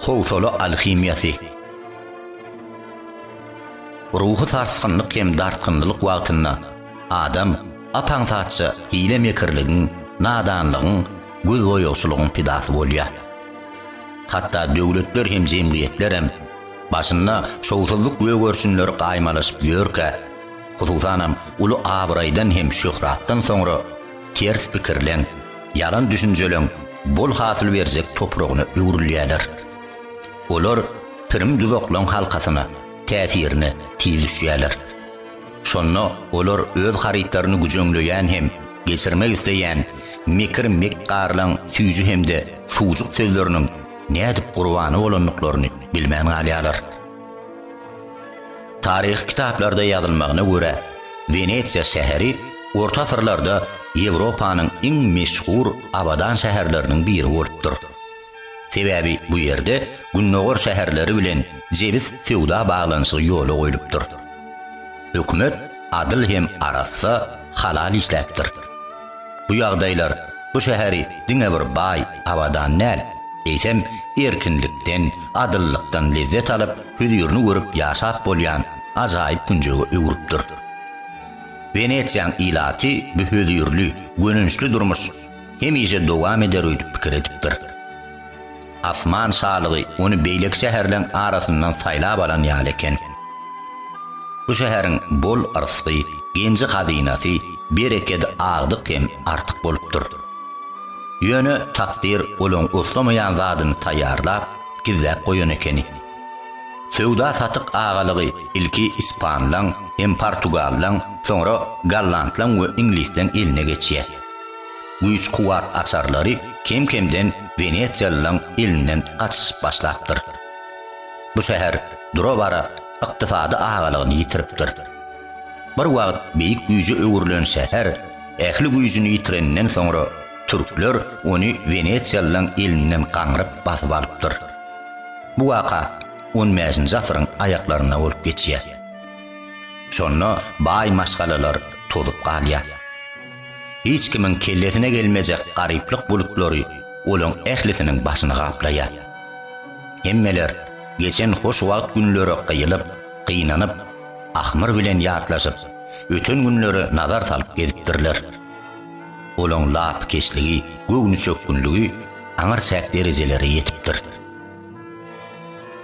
Howsala alhimiýasy. Ruhy sarsgynlyk hem dartgynlylyk wagtynda adam ap-aňsatja hile-mekirligiň, nadanlygyň, gözboýagçylygyň pidasy bolýar. Hatda döwletler hem jemgyýetlerem başynda şowsuzlyk gögerçinleri gaýmalaşyp ýörkä, hususanam uly abraýdan hem şöhratdan soňra ters pikirleň, ýalan düşünjeleň bol hasyl berjek topragyna öwrülýärler. Olar pirim duzaklaň halkasyna, täsirine tiz düşýärler. Şonda olar öz harytlaryny güjeňleýän hem geçirmek isleýän mekir mekgarlaň süýji hem-de suwjuk sözleriniň nädip gurbany bolandyklaryny bilmän galýarlar. Taryhy kitaplarda ýazylmagyna görä, Wenesiýa şäheri orta asyrlarda Ýewropanyň iň meşhur abadan şäherleriniň biri bolupdyr. Sebäbi bu ýerde gündogar şäherleri bilen jebis söwda baglanyşygy ýola goýlupdyr. Hökümet adyl hem arassa, halal işläpdir. Bu ýagdaýlar bu şäheri diňe bir baý, abadan däl, eýsem, erkinlikden, adyllykdan lezzet alyp, hözirini görüp ýaşap bolýan ajaýyp künjege öwrüpdir. Wenesiýaň ilaty bu hözirli, gönençli durmuş hemişe dowam eder öýdüp pikir edipdir. Asman şalygy ony beýleki şäherleň arasyndan saýlap alan ýaly eken. Bu şäheriň bol yrsgy, genji-hazynasy, berekedi agdyk hem artyk bolupdyr. Ýöne takdyr olaň oslamaýan zadyny taýýarlap, gizläp goýan ekeni. Söwda-satyk agalygy ilki ispanlaň hem portugallaň, soňra gollandlaň we iňlisleň eline geçýär. Güýç-kuwwat açarlary kem-kemden wenesiýalylaň elinden gaçyşyp başlapdyr. Bu şäher dura-bara ykdysady agalygyny ýitiripdir. Bir wagt beýik güýje öwrülen şäher ähli güýjüni ýitireninden soňra türkler ony wenesiýalylaň elinden gaňryp basyp alypdyr. Bu waka on bäşinji asyryň aýaklarynda bolup geçýär. Şonda baý maşgalalar tozup galýar. Hiç kimiň kellesine gelmejek garyplyk bulutlary olaň ählisiniň başyny gaplaýar. Hemmeler geçen hoş wagt günlere gyýylyp, gynanyp, ahmyr bilen ýatlaşyp, öten günlere nazar salyp gezipdirler. Olaň lapykeçligi, göwnüçökgünligi aňyrçäk derejelere ýetipdir.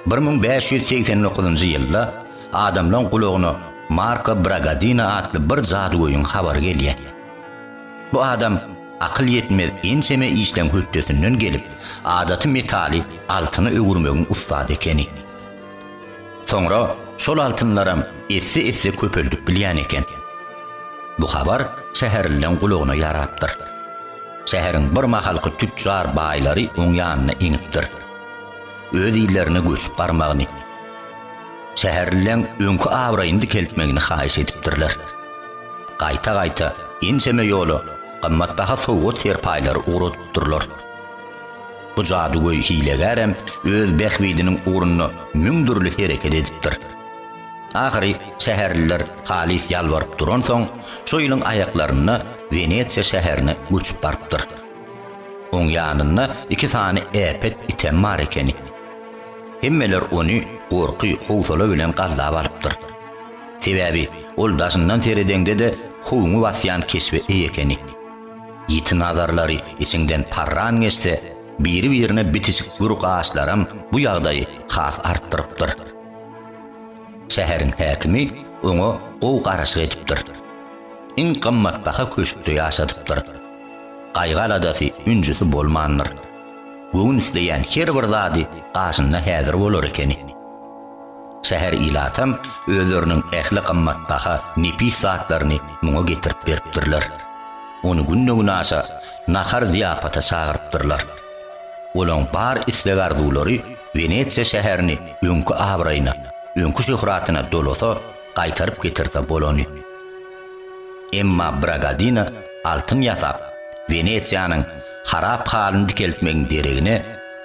1589-njy ýylda adamlaň gulagyna Marko Bragadino atly bir jadygöýüň habary gelýär. Bu adam akyl ýetmez ençeme işleň hötdesinden gelip, adaty metaly altyna öwürmegiň ussady ekeni. Soňra şol altynlaram esse-esse köpeldip bilýän eken. Bu habar şäherlileň gulagyna ýarapdyr. Şäheriň bir mahalky tüçjar baýlary oň ýanyna eňipdir. Öz illerine göçüp barmagyny, şäherlileň öňki abraýyny dikeltmegini haýyş edipdirler. Gaýta-gaýta ençeme ýola gymmatbaha sowgat-serpaýlary ugradypdyrlar. Bu jadygöý hilegärem öz bähbidiniň ugrunda müň dürli hereket edipdir. Ahyry şäherliler halys ýalbaryp duransoň, şo ýylyň aýaklarynda Wenesiýa şäherine göçüp barypdyr. Oň ýanynda iki sany äpet item bar ekeni. Hemmeler ony gorky, howsala bilen gallap alypdyr. Sebäbi ol daşyndan seredeňde-de howuňy basýan keşbe eýe ekeni. Ýiti nazarlary içiňden parran geçse, biri-birine bitişik gür gaşlaram bu ýagdaýy has artdyrypdyr. Şäheriň häkimi oňa gowy garaşyk edipdir. Iň gymmatbaha köşkde ýaşadypdyr. Gaýgy-aladasy, ünjüsi bolmandyr. Göwün isleýän her bir zady gaşynda häzir bolar ekeni. Şäher ilatam özleriniň ähli gymmatbaha, nepis zatlaryny muňa getirip beripdirler. Ony günde-günaşa nahar-zyýapata çagyrypdyrlar. Olaň bar isleg-arzuwlary Wenesiýa şäherini öňki abraýyna, öňki şöhratyna dolasa, gaýtaryp getirse bolany. Emma Bragadino altyn ýasap, Wenesiýanyň harap halyny dikeltmegiň deregine,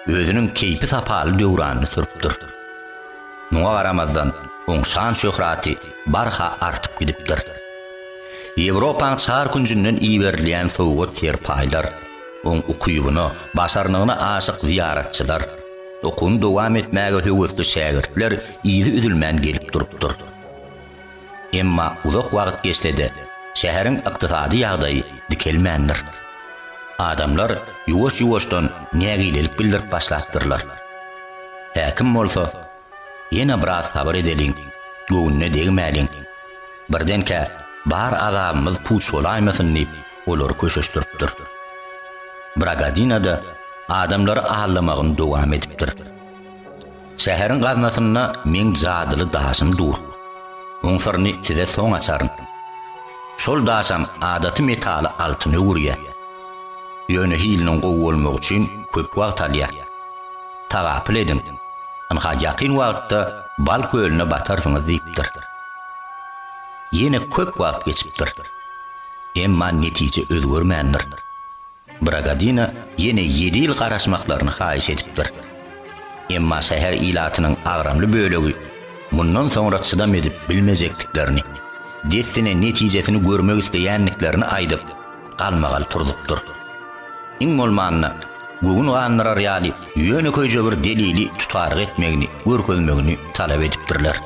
özüniň keýpi-sapaly döwranyny sürüpdir. Muňa garamazdan, oň şan-şöhraty barha artyp gidipdir. Ýewropaň çar künjünden iberilýän sowgat-serpaýlar, oň ukybyna, başarnygyna aşyk zyýaratçylar. Okuwyny dowam etmäge höwesli şägirtler yzy üzülmän gelip durupdyr. Emma uzak wagt geçse-de, şäheriň ykdysady ýagdaýy dikelmändir. Adamlar ýuwaş-ýuwaşdan nägilelik bildirip başlapdyrlar. Häkim bolsa, Ýene biraz sabyr edeliň, göwnüne degmäliň. Birdenkä bar azabymyz puç bolaýmasyn diýip, olary köşeşdiripdir. Bragadina-da adamlary aldamagyny dowam edipdir. Şäheriň gaznasynda meň jadyly daşym dur. Oň syryny size soň açaryn. Şol daşam adaty metaly altyna öwürýär. Ýöne hiliniň gowy bolmagy üçin köp wagt alýar. Tagapyl ediň. Ynha ýakyn wagtda bal kölüne batarsyňyz diýipdir. Ýene köp wagt geçipdir. Emma netije özgermändir. Bragadina ýene ýedi ýyl garaşmaklaryny haýyş edipdir. Emma şäher ilatynyň agramly bölegi mundan soňra çydam edip bilmejekdiklerini, dessine netijesini görmek isleýändiklerini aýdyp, galmagal turzupdyr. Iň bolmanda, göwün gandyrar ýaly ýönekeýje bir delili tutaryk etmegini, görkezmegini talap edipdirler.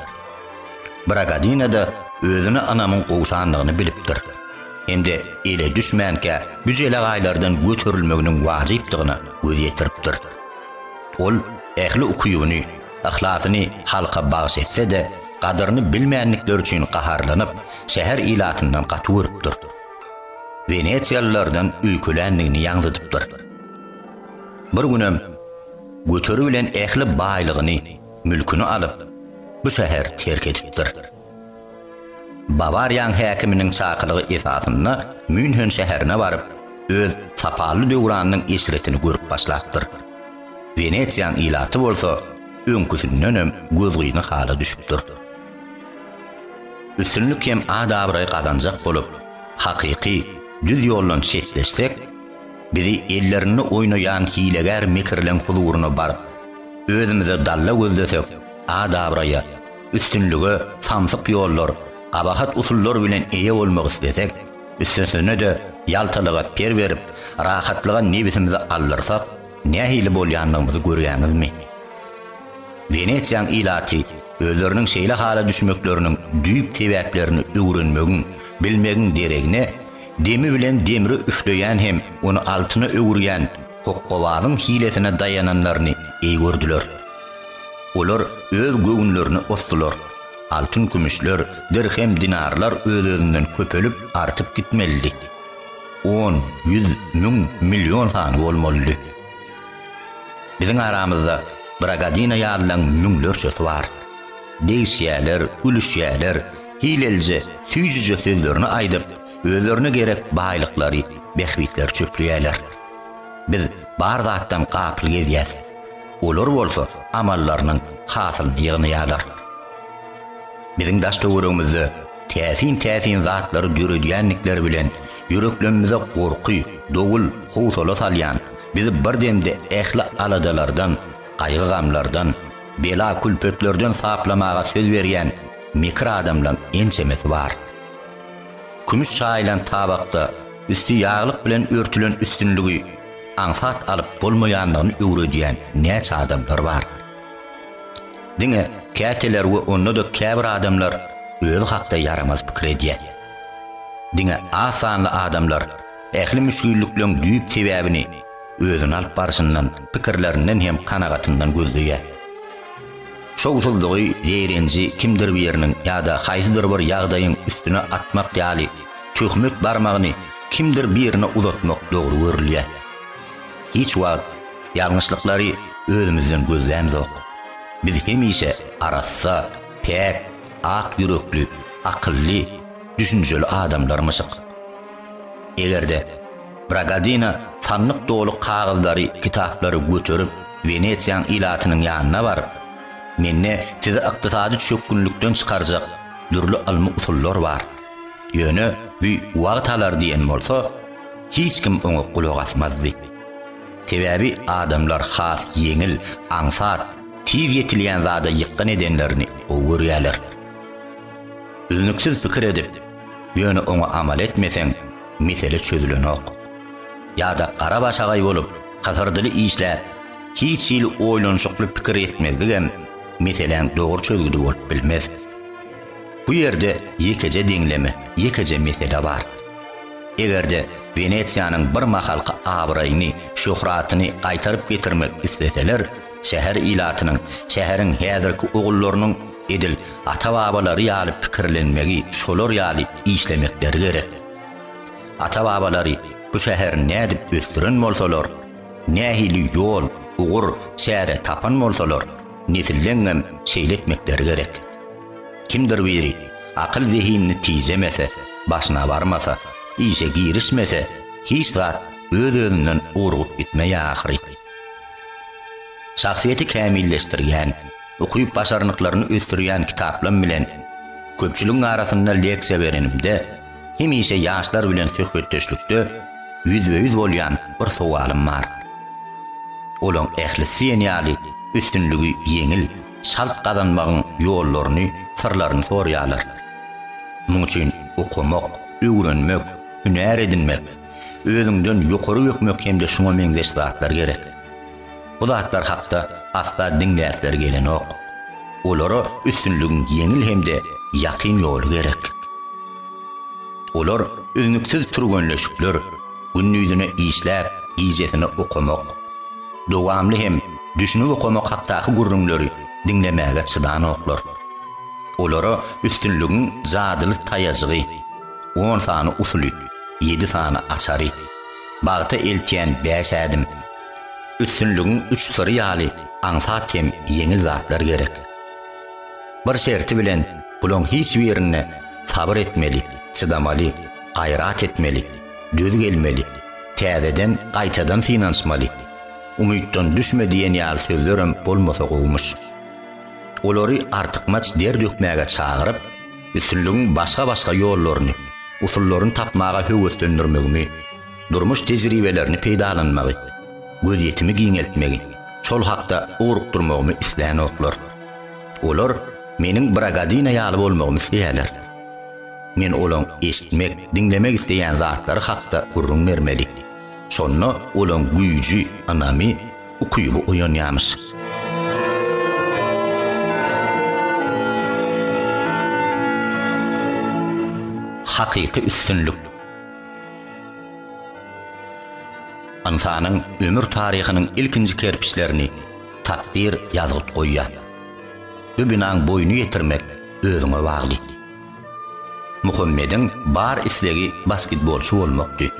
Bragadina-da özüne ynamyň gowşandygyny bilipdir hem-de ele düşmänkä bu jelegaýlardan göterilmeginiň wajypdygyna göz ýetiripdir. Ol ähli ukybyny, yhlasyny halka bagyş etse-de, gadyryny bilmändikleri üçin gaharlanyp, şäher ilatyndan gaty görüpdir. Wenesiýalylardan öýkeländigini ýaňzydypdyr. Bir günem göteri bilen ähli baýlygyny, mülküni alyp, bu şäheri terk edipdir. Bawariýaň häkiminiň çakylygy esasynda Münhen şäherine baryp, öz sapaly döwranynyň eşretini görüp başlapdyr. Wenesiýaň ilaty bolsa öňküsindenem gözgyny hala düşüpdir. Üstünlik hem at-abraý gazanjak bolup, hakyky, düz ýoldan çetleşsek, bizi ellerinde oýnaýan hilegär mekirleň huzuryna baryp, özümize dalla gözlesek, at-abraýa, üstünlige samsyk ýollar, gabahat usullar bilen eýe bolmak islesek, üstesine-de ýaltalyga per berip, rahatlyga nebsimizi aldyrsak, nähili bolýandygymyzy görýäňizmi? Wenesiýaň ilaty özleriniň şeýle hala düşmekleriniň düýp sebäplerini öwrenmegiň, bilmegiň deregine, demi bilen demri üfleýän hem ony altyna öwürýän hokgabazyň hilesine daýananlaryny eý gördüler. Olar öz göwünlerini osdular. Altyn-kümüşler, dirhem-dinarlar öz-özünden köpelip, artyp gitmelidi. On, ýüz, müň, million sany bolmalydy. Biziň aramyzda Bragadina ýalylaň müňlerçesi bar. Degişýäler, gülüşýäler, hilelije, süýjüje sözlerini aýdyp, özlerine gerek baýlyklary, bähbitleri çöpleýärler. Biz bar zatdan gapyl gezýäs. Olar bolsa amallarynyň hasylyny ýygnaýarlar. Biziň daş-töweregimizde täsin-täsin zatlary döredýändikleri bilen ýüreklemmize gorky, dowul, howsala salýan, bizi bir demde ähli aladalardan, gaýgy-gamlardan, bela-külpetlerden saplamaga söz berýän mekir adamlaň ençemesi bar. Kümüş çaýylan tabakda üsti ýaglyk bilen örtülen üstünligi aňsat alyp bolmaýandygyny öwredýän näçe adamlar bar. Diňe käteler we onda-da käbir adamlar özi hakda ýaramaz pikir edýär. Diňe az sanly adamlar ähli müşgillikleň düýp sebäbini özüni alyp barşyndan, pikirlerinden hem kanagatyndan gözleýär. Şowsuzlygy, zeýrenji kimdir biriniň ýa-da haýsydyr bir ýagdaýyň üstüne atmak ýaly töhmet barmagyny kimdir birine uzatmak dogry görülýär. Hiç wagt ýalňyşlyklary özümizden gözlämzok. Biz hemişe arassa, päk, ak ýürekli, akylly, düşünjeli adamlarmyşyk. Eger-de Bragadina sandyk doly kagyzlary, kitaplary göterip Wenesiýaň ilatynyň ýanyna baryp, Mende sizi ykdysady çökgünlikden çykarjak dürli ylmy usullar bar. Ýöne bu wagt alar diýen bolsa, hiç kim oňa gulak asmazdy. Sebäbi adamlar has ýeňil, aňsat, tiz ýetilýän zada ýykgyn edenlerini gowy görýärler. Üznüksiz pikir edip, ýöne oňa amal etmeseň, mesele çözülenok. Ýa-da gara başagaý bolup, hysyrdyly işläp, Hiç hili oýlanyşykly pikir etmezligem meseläň dogry çözgüdi bolup bilmez. Bu ýerde ýekeje deňleme, ýekeje mesele bar. Eger-de Wenesiýanyň bir mahalky abraýyny, şöhratyny gaýtaryp getirmek isleseler, şäher ilatynyň, şäheriň häzirki ogullarynyň edil ata-babalary ýaly pikirlenmegi, şolar ýaly işlemekleri gerek. Ata-babalary bu şäheri nädip ösdüren bolsalar, nähili ýol, ugur, çäre tapan bolsalar, nesilleňňem şeýle etmekleri gerek. Kimdir biri akyl-zehinini tijemese, başyna barmasa, işe girişmese, hiç zat öz-özünden ugrugyp gitmeýär ahyry. Şahsyýeti kämilleşdirýän, ukyp-başarnyklaryny ösdürýän kitaplam bilen köpçüligiň arasynda leksiýa berenimde, hemişe ýaşlar bilen söhbetdeşlikde ýüzbe-ýüz bolýan bir sowalym bar. Olaň ählisi diýen ýaly üstünligi ýeňil, çalt gazanmagyň ýollaryny, syrlaryny soraýarlar. Muň üçin okamak, öwrenmek, hünär edinmek, özüňden ýokary bökmek hem-de şuňa meňzeş zatlar gerek. Bu zatlar hakda asla diňläsleri gelenok. Olara üstünligiň ýeňil hem-de ýakyn ýoly gerek. Olar üznüksiz türgenleşikler, gündizine işläp, gijesine okamak, dowamly hem düşünip okamak hakdaky gürrüňleri diňlemäge çydanoklar. Olara üstünligiň jadyly taýajygy, on sany usuly, ýedi sany açary, bagta eltýän bäş ädim, üstünligiň üç syry ýaly aňsat hem ýeňil zatlar gerek. Bir şerti bilen bulaň hiç birinde sabyr etmeli, çydamaly, gaýrat etmeli, döz gelmeli, täzeden, gaýtadan synanyşmaly, umytdan düşme diýen ýaly sözlerem bolmasa gowumyş. Olary artykmaç der dökmäge çagyryp, üstünligiň başga-başga ýollaryny, usullaryny tapmaga höweslendirmegimi, durmuş tejribelerini peýdalanmagy, gözýetimi giňeltmegi, şol hakda ugrukdyrmagymy islänoklar. Olar meniň Bragadina ýaly bolmagymy isleýärler. Men olaň eşitmek, diňlemek isleýän zatlary hakda gürrüň bermeli. Şonda olaň güýji, ynamy, ukyby oýanýamyş. Hakyky üstünlik. Ynsanyň ömür taryhynyň ilkinji kerpiçlerini takdyr ýazgyt goýýar. Bu binaň boýuny ýetirmek özüňe bagly. Muhammediň bar islegi basketbolçy bolmakdy.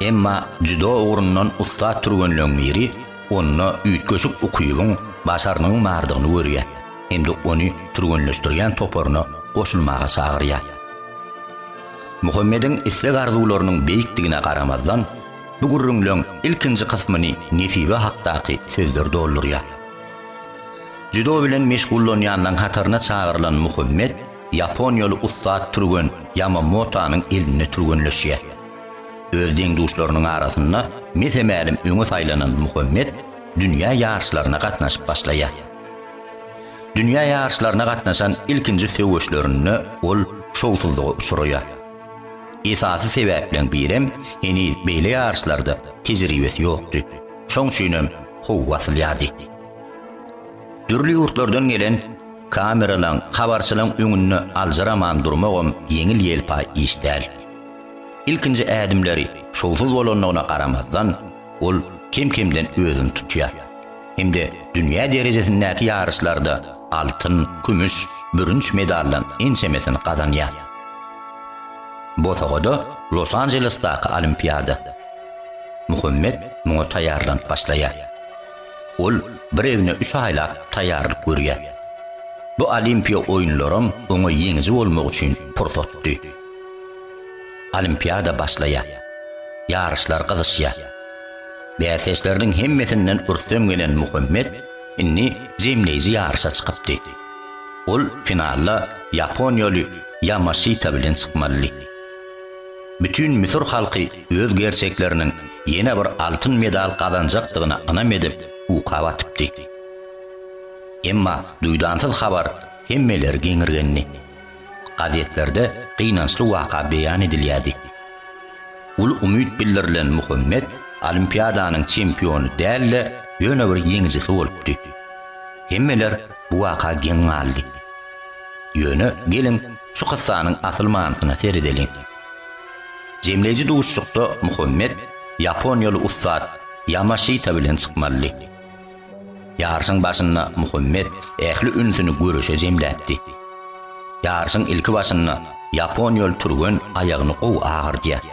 Emma dzýudo ugrundan ussat türgenleň biri onda üýtgeşik ukybyň, başarnygyň bardygyny görýär hem-de ony türgenleşdirýän toparyna goşulmaga çagyrýar. Muhammediň isleg-arzuwlarynyň beýikdigine garamazdan, bu gürrüňleň ilkinji kysmyny nesibe hakdaky sözler doldurýar. Dzýudo bilen meşgullanýanlaň hataryna çagyrylan Muhammet ýaponiýaly ussat türgen Ýamamotanyň elinde türgenleşýär. Öz deň-duşlarynyň arasynda mese-mälim öňe saýlanan Muhammet dünýä ýaryşlaryna gatnaşyp başlaýar. Dünýä ýaryşlaryna gatnaşan ilkinji söweşlerinde ol şowsuzlyga uçraýar. Esasy sebäpleň birem heniz beýle ýaryşlarda tejribesi ýokdy. Şoň üçinem how basylýardy. Dürli ýurtlardan gelen kameralaň, habarçylaň öňünde aljyraman durmagam ýeňil-ýelpaý iş däl. Ilkinji ädimleri şowsuz bolandygyna garamazdan, ol kem-kemden özüni tutýar hem-de dünýä derejesindäki ýaryşlarda altyn, kümüş, bürünç medallaň ençemesini gazanýar. Bosagada Los-Anjelesdaky Olimpiada. Muhammet muňa taýýarlanyp başlaýar. Ol bir egne üç aýlap taýýarlyk görýär. Bu Olimpiýa oýunlaram oňa ýeňiji bolmak üçin pursatdy. Olimpiada başlaýar. Ýaryşlar gyzyşýar. Bäsdeşleriniň hemmesinden rüstem gelen Muhammet indi jemleýji ýaryşa çykypdy. Ol finalda ýaponiýaly Ýamaşita bilen çykmalydy. Bütin müsür halky öz gerçekleriniň ýene bir altyn medal gazanjakdygyna ynam edip, uka batypdy. Emma duýdansyz habar hemmeleri geňirgendi. Gazetlerde gynançly waka beýan edilýärdi. Uly umyt bildirilen Muhammet Olimpiadanyň çempiony däl-de, ýöne bir ýeňijisi bolupdy. Hemmeler bu waka geň galdy. Ýöne, geliň, şu kyssanyň asyl manysyna seredeliň. Jemleýji duşuşykda Muhammet ýaponiýaly ussat Ýamaşita bilen çykmalydy. Ýaryşyň başynda Muhammet ähli ünsüni göreşe jemläpdi. Ýaryşyň ilki başynda ýaponiýaly türgen aýagyny gowy agyrdýar.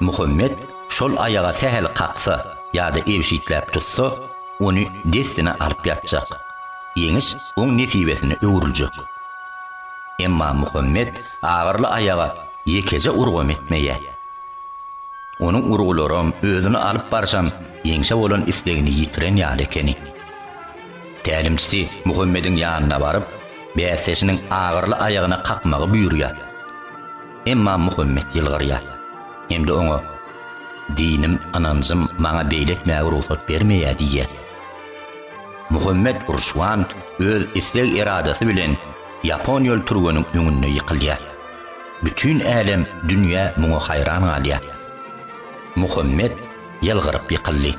Muhammet şol aýaga sähel kaksa ýa-da ebşitläp tutsa, ony dessine alyp ýatjak. Ýeňiş oň nesibesine öwrüljek. Emma Muhammet agyrly aýaga ýekeje urgam etmeýär. Onuň urgularam, özüni alyp barşam ýeňşe bolan islegini ýitiren ýaly ekeni. Tälimçisi Muhammediň ýanyna baryp, bäsdeşiniň agyrly aýagyna kakmagy buýurýar. Emma Muhammet ýylgyrýar hem-de oňa, Dinim, ynanjym maňa beýle etmäge rugsat bermeýär diýýär. Muhammet Urşwan öz isleg-eradasy bilen ýaponiýaly türgeniň öňünde ýykylýar. Bütin älem, dünýä muňa haýran galýar. Muhammet ýylgyryp ýykyldy.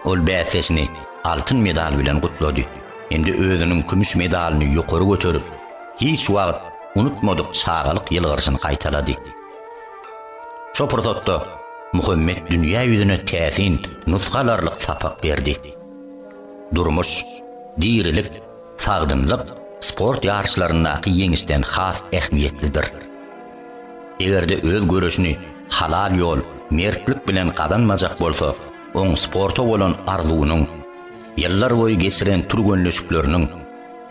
Ol bäsdeşini altyn medal bilen gutlady hem-de özüniň kümüş medalyny ýokary göterip, hiç wagt unutmadyk çagalyk ýylgyryşyny gaýtalady. Şo pursatda Muhammet dünýä ýüzüne täsin, nusga alarlyk sapak berdi. Durmuş, dirilik, Sagdynlyk sport ýaryşlaryndaky ýeňişden has ähmiýetlidir. Eger-de öz göreşini halal ýol, mertlik bilen gazanmajak bolsa, oň sporta bolan arzuwynyň, ýyllar boýy geçiren türgenleşikleriniň,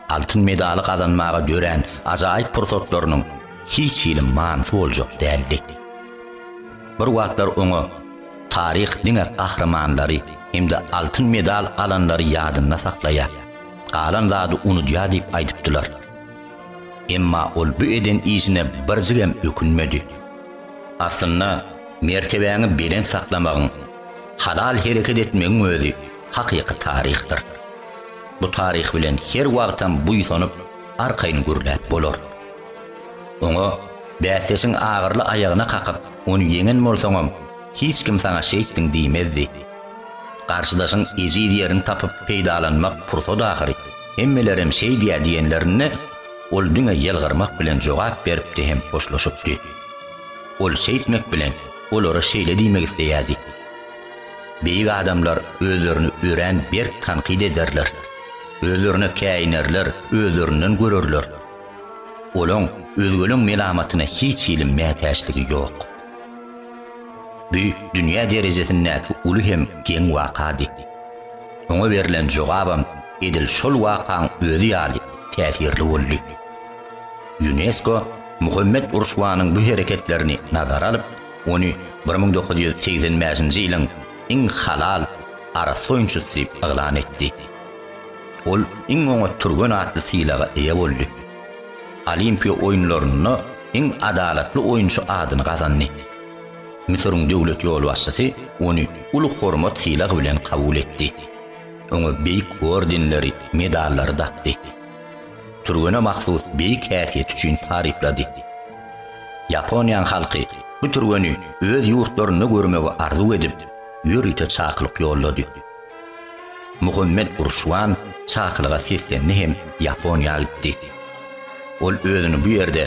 altyn medaly gazanmaga dörän ajaýyp pursatlarynyň hiç hili manysy boljak däldi. Bir wagtlar oňa Taryh diňe gahrymanlary hem-de altyn medal alanlary ýadynda saklaýar, galan zady unudýar diýip aýdypdylar. Emma ol bu eden işine birjigem ökünmedi. Aslynda, mertebäňi belent saklamagyň, halal hereket etmegiň özi hakyky taryhdyr. Bu taryh bilen her wagtam buýsanyp, arkaýyn gürläp bolar. Oňa bäsdeşiň agyrly aýagyna kakyp, ony ýeňen bolsaňam, hiç kim saňa şeýtdiň diýmezdi. Garşydaşyň ejiz ýerini tapyp peýdalanmak pursat ahyry, hemmelerem şeýdýä diýenlerinde, ol diňe ýylgyrmak bilen jogap beripdi hem hoşlaşypdy. Ol şeýtmek bilen olara şeýle diýmek isleýärdi, Beýik adamlar özlerini örän berk tankyt ederler. Özlerine käýinerler, özlerinden görerler. Olaň özgeleň melamatyna hiç hili mätäçligi ýok. Bu dünýä derejesindäki uly hem geň wakady. Oňa berlen jogabam edil şol wakaň özi ýaly täsirli boldy. Ýunesko Muhammet Urşwanyň bu hereketlerini nazara alyp, ony 1985-nji ýylyň iň halal, arassa oýunçysy diýip yglan etdi. Ol iň oňat türgen atly sylaga eýe boldy. Olimpiýa oýunlarynda iň adalatly oýunçy adyny gazandy. Müsüriň döwlet ýolbaşçysy ony uly hormat-sylag bilen kabul etdi. Oňa beýik ordenleri, medallary dakdy. Türgene mahsus beýik häsiýeti üçin taryplady. Ýaponiýaň halky bu türgeni öz ýurtlarynda görmegi arzuw edip, ýörite çakylyk ýollady. Muhammet Urşwan çakylyga seslendi hem Ýaponiýa gitdi. Ol özüni bu ýerde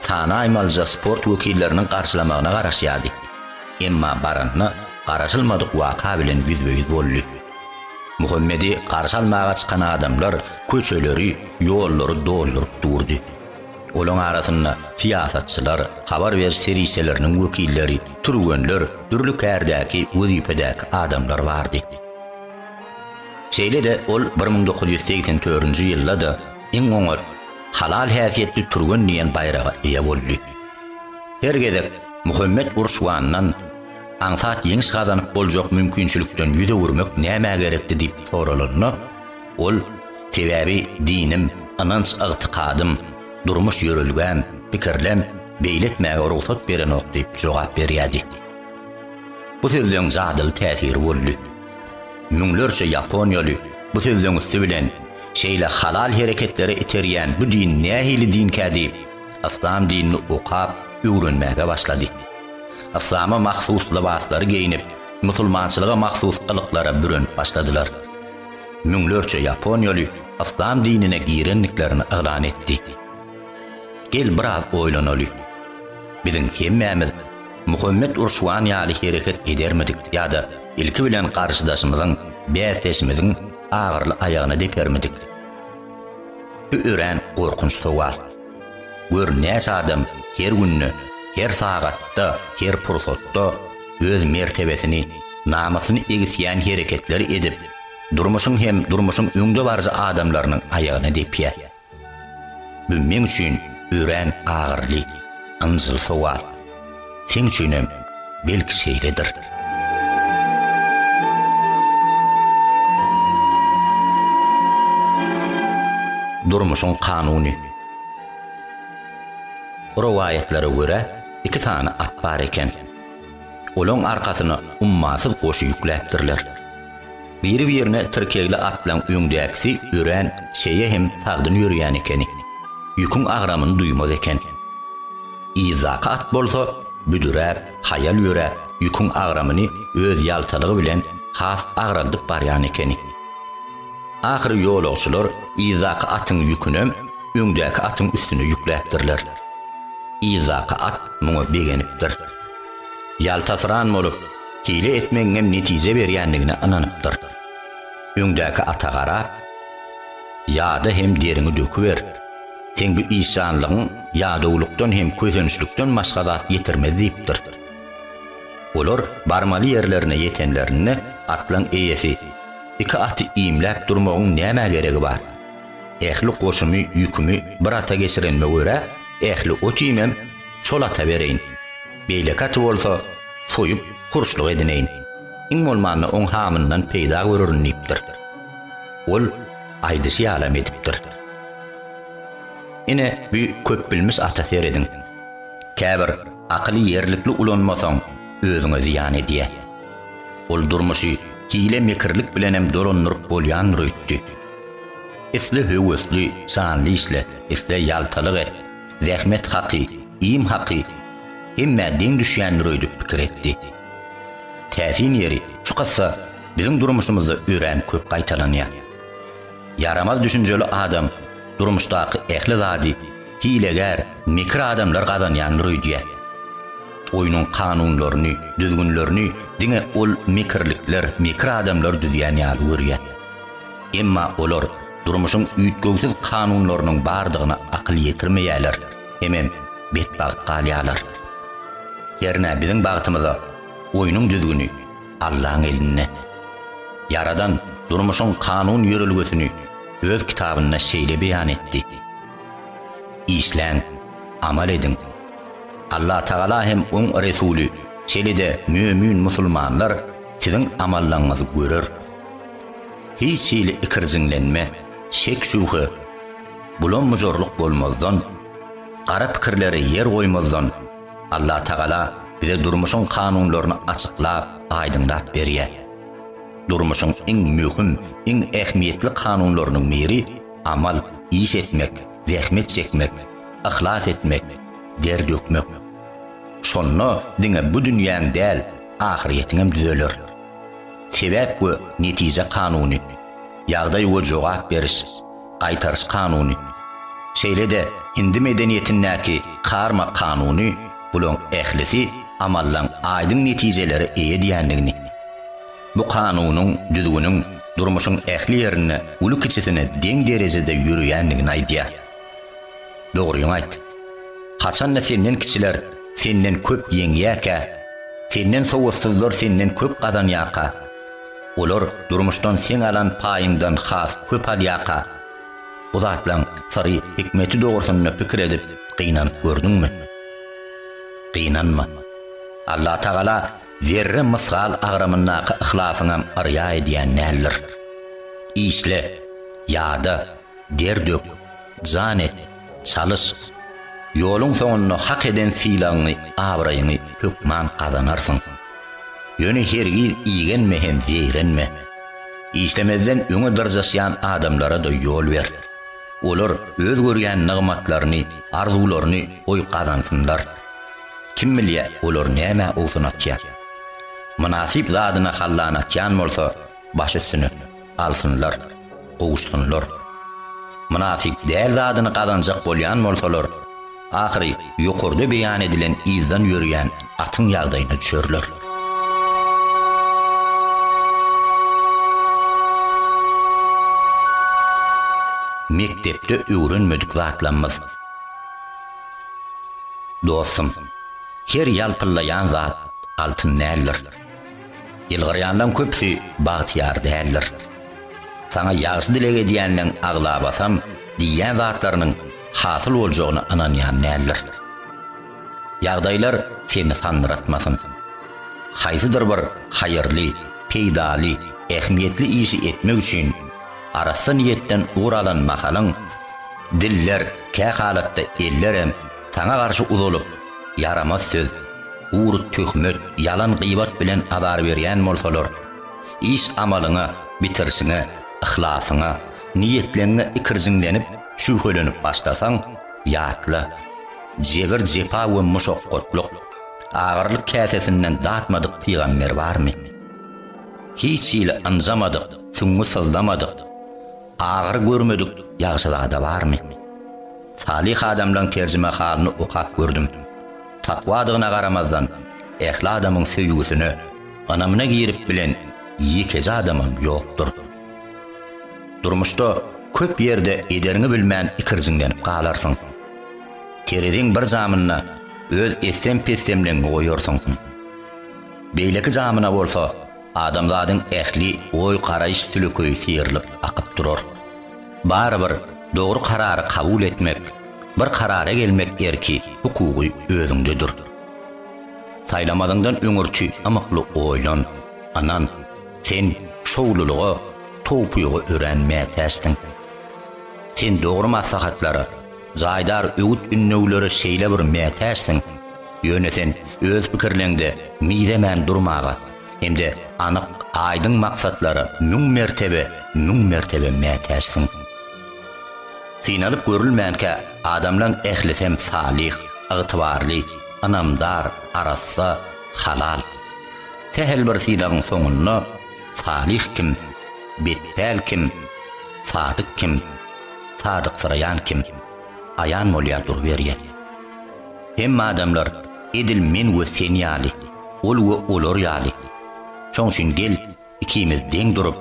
sanaýmalyja sport wekilleriniň garşylamagyna garaşýardy. Emma baranda garaşylmadyk waka bilen ýüzbe-ýüz boldy. Muhammedi garşy almaga çykan adamlar köçeleri, ýollary dolduryp durdy. Olaň arasynda syýasatçylar, habar beriş serişdeleriniň wekilleri, türgenler, dürli kärdäki, wezipedäki adamlar bardy. Şeýle-de ol 1984-nji ýylda-da iň oňat, halal häsiýetli türgen diýen baýraga eýe boldy. Her gezek Muhammet Urşwandan aňsat ýeňiş gazanyp boljak mümkinçilikden ýüz öwürmek nämä gerekdi diýip soralanda, Ol, Sebäbi dinim, ynanç-ygtykadym, durmuş ýörelgäm, pikirlem beýle etmäge rugsat berenok diýip jogap berýärdi. Bu sözleň jadyly täsiri boldy. Müňlerçe ýaponiýaly bu sözleň üsti bilen şeýle halal hereketlere iterýän bu din nähili dinkä diýip, yslam dinini okap, öwrenmäge başlady. Yslama mahsus lybaslary geýnip, musulmançylyga mahsus gylyklara bürenip başladylar. müňlerçe ýaponiýaly yslam dinine girendiklerini yglan etdi. Gel biraz oýlanaly. Biziň hemmämiz Muhammet Urşwan ýaly hereket edermidik ýa-da ilki bilen garşydaşymyzyň, bäsdeşimiziň agyrly aýagyna depermidik? Bu örän gorkunç sowal. Gör näçe adam her günde, her sagatda, her pursatda öz mertebesini, namysyny egisýän hereketleri edip, durmuşyň hem durmuşyň öňdebaryjy adamlarynyň aýagyna depýär. Bu meň üçin örän agyrly, ynjyly sowal. Seň üçinem belki şeýledir. Durmuşyň kanuny. Rowaýatlara görä, iki sany at bar eken. Olaň arkasyna ummasyz goşy ýükläpdirler. Biri-birine tirkegli atlaň öňdäkisi örän çeýe hem sagdyn ýörýän ekeni. Ýüküň agramyny duýmaz eken. Yzdaky at bolsa büdüräp, haýal ýöräp, ýüküň agramyny öz ýaltalygy bilen has agraldyp barýan ekeni. Ahyry ýolagçylar yzdaky atyň ýükünem öňdäki atyň üstüne ýükläpdirler. Yzdaky at muňa begenipdir. Ýaltasyran bolup, hile etmegiňem netije berýändigine ynanypdyr. Öňdäki ata garap, Ýada hem deriňi döküber. Seň bu işjanlygyň ýadawlykdan hem kösençlikden başga zat getirmez diýipdir. Olar barmaly ýerlerine ýetenlerinde atlaň eýesi, Iki aty iýmläp durmagyň nämä geregi bar? Ähli goşumy, ýükümi bir ata geçirenime görä, ähli ot-iýmem şol ata bereýin. Beýleki aty bolsa soýup, hurşluk edineýin. Iň bolmanda oň hamyndan peýda görerin diýipdir. Ol aýdyşy ýalam edipdir. Ine, bü köpbilmiş ata serediň. Käbir akyly ýerlikli ulanmasaň, özüňe zyýan edýä. Ol durmuşy hile-mekirlik bilenem dolandyryp bolýandyr öýtdi. Isle höwesli, janly işle, isle ýaltalyk et, zähmet haky, iým haky hemmä deň düşýändir öýdüp pikir etdi. Täsin ýeri, şu kyssa biziň durmuşymyzda örän köp gaýtalanýar. Ýaramaz düşünjeli adam durmuşdaky ähli zady hilegär, mekir adamlar gazanýandyr öýdýär. Oýnuň kanunlaryny, düzgünlerini diňe ol mekirlikler, mekir adamlar düzýän ýaly görýär. Emma olar durmuşyň üýtgewsiz kanunlarynyň bardygyna akyl ýetirmeýärler hemem betbagt galýarlar. Hernä biziň bagtymyza oýnuň düzgüni Allaň elinde. Ýaradan durmuşyň kanun ýörelgesini öz kitabynda şeýle beýan etdi, Işläň, amal ediň. Allatagala hem Oň Resuly, şeýle-de mömin musulmanlar siziň amallaryňyzy görer. Hiç hili ikirjiňlenme, şek-şübhe, bulam-bujarlyk bolmazdan, gara pikirlere ýer goýmazdan, Allatagala bize durmuşyň kanunlaryny açyklap, aýdyňlap berýär. Durmuşyň iň möhüm, iň ähmiýetli kanunlarynyň biri amal, iş etmek, zähmet çekmek, yhlas etmek, der dökmek. Şonda diňe bu dünýäň däl, ahyrýetiňem düzeler. Sebäp we netije kanuny, ýagdaý we jogap beriş, gaýtaryş kanuny, şeýle-de hindi medeniýetindäki karma kanuny bulaň ählisi amallaň aýdyň netijelere eýe edýändigini, bu kanunyň, düzgüniň durmuşyň ähli ýerinde uly-kiçisine deň derejede ýöreýändigini aýdýar. Dogryňy aýt. Haçan-da senden kiçiler senden köp ýeňýärkä, senden sowatsyzlar senden köp gazanýarka, olar durmuşdan seň alan paýyňdan has köp alýarka, bu zatlaň syry, hikmeti dogrusynda pikir edip gynanyp gördüňmi? Gynanma. Allatagala zerre mysgal agramyndaky yhlasyňam yrýa edýän däldir. Işle, ýada, Der dök, jan et, çalyş. Ýoluň soňunda hak eden sylagyňy, abraýyňy hökman gazanarsyň. Ýöne hergiz igenme hem zeýrenme. Işlemezden öňe dyrjaşýan adamlara-da ýol ber. Olar öz görýän nygmatlaryny, arzuwlaryny goý gazansynlar. Kim bilýä, olar nämä owsun atýar. Mynasyp zadyna hallan atýan bolsa, baş üstüne. alsynlar, gowuşsynlar. Mynasyp däl zadyny gazanjak bolýan bolsalar, ahyry ýokarda beýan edilen yzdan ýörýän atyň ýagdaýyna düşerler. Mekdepde öwrenmedik zatlamyz. Dostum, her ýalpyllaýan zat altyn däldir. Ýylgyrýanlaň köpüsi bagtyýar däldir. Saňa ýagşy dileg edýänleň aglabasam diýýän zatlarynyň hasyl boljagyna ynanýan däldir. Ýagdaýlar seni sandyratmasyn. Haýsydyr bir haýyrly, peýdaly, ähmiýetli işi etmek üçin arassa niýetden ugur alan mahalyň, diller, kä halatda ellerem saňa garşy uzalyp, ýaramaz söz, gury töhmet, ýalan gybat bilen azar berýän bolsalar, iş amalyňa, bitirişiňe, yhlasyňa, niýetleňňe ikirjiňlenip, şübhelenip başlasaň, ýatla, jebir-jepa we muşakgatlyk, agyrlyk käsesinden datmadyk pygamber barmy? Hiç hili ynjamadyk, süňňi syzlamadyk, agyry görmedik ýagşyzada barmy? Salyh adamlaň terjimehalyny okap gördüm. Takwadygyna garamazdan, ähli adamyň söýgüsine, ynamyna girip bilen ýekeje adamam ýokdur. Durmuşda köp ýerde ederiňi bilmän ikirjiňlenip galarsyň. Tereziň bir jamynda öz etsem-petsemleňňi goýarsyň. Beýleki jamyna bolsa adamzadyň ähli oý-garaýyş sülükeýi syrylyp akyp durar. Barybir dogry karary kabul etmek, bir karara gelmek erki, hukugy özüňdedir. Saýlamazyňdan öňürti ymykly oýlan, ynan, sen şowlulyga, towpyga örän mätäçsiň. Sen dogry maslahatlara, jaýdar öwüt-ündewlere şeýle bir mätäçsiň, ýöne sen öz pikirleňde mizemän durmaga hem-de anyk, aýdyň maksatlara müň mertebe, müň mertebe mätäçsiň. Synalyp görülmänkä adamlaň ählisem salyh, ygtybarly, ynamdar, arassa, halal. Sähel bir synagyň soňunda salyh kim, betpäl kim, sadyk kim, sadyksyraýan kim, aýan bolýar duruberýär. Hemme adamlar edil men we sen ýaly, ol we olar ýaly. Şoň üçin gel, ikimiz deň durup,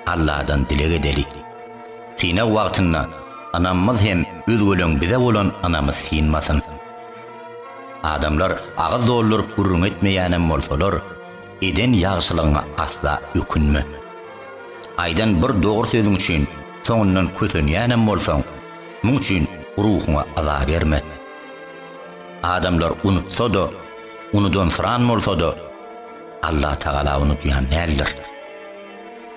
Alladan dileg edeli. Synag wagtynda ynamymyz hem özgeleň bize bolan ynamy synmasyn. Adamlar agyz dolduryp gürrüň etmeýänem bolsalar, eden ýagşylygyňa asla ökünme. Aýdan bir dogry sözüň üçin soňundan kösenýänem bolsaň, muň üçin ruhuňa yza berme. Adamlar unutsa-da, unudansyran bolsa-da, Allatagala unudýan däldir.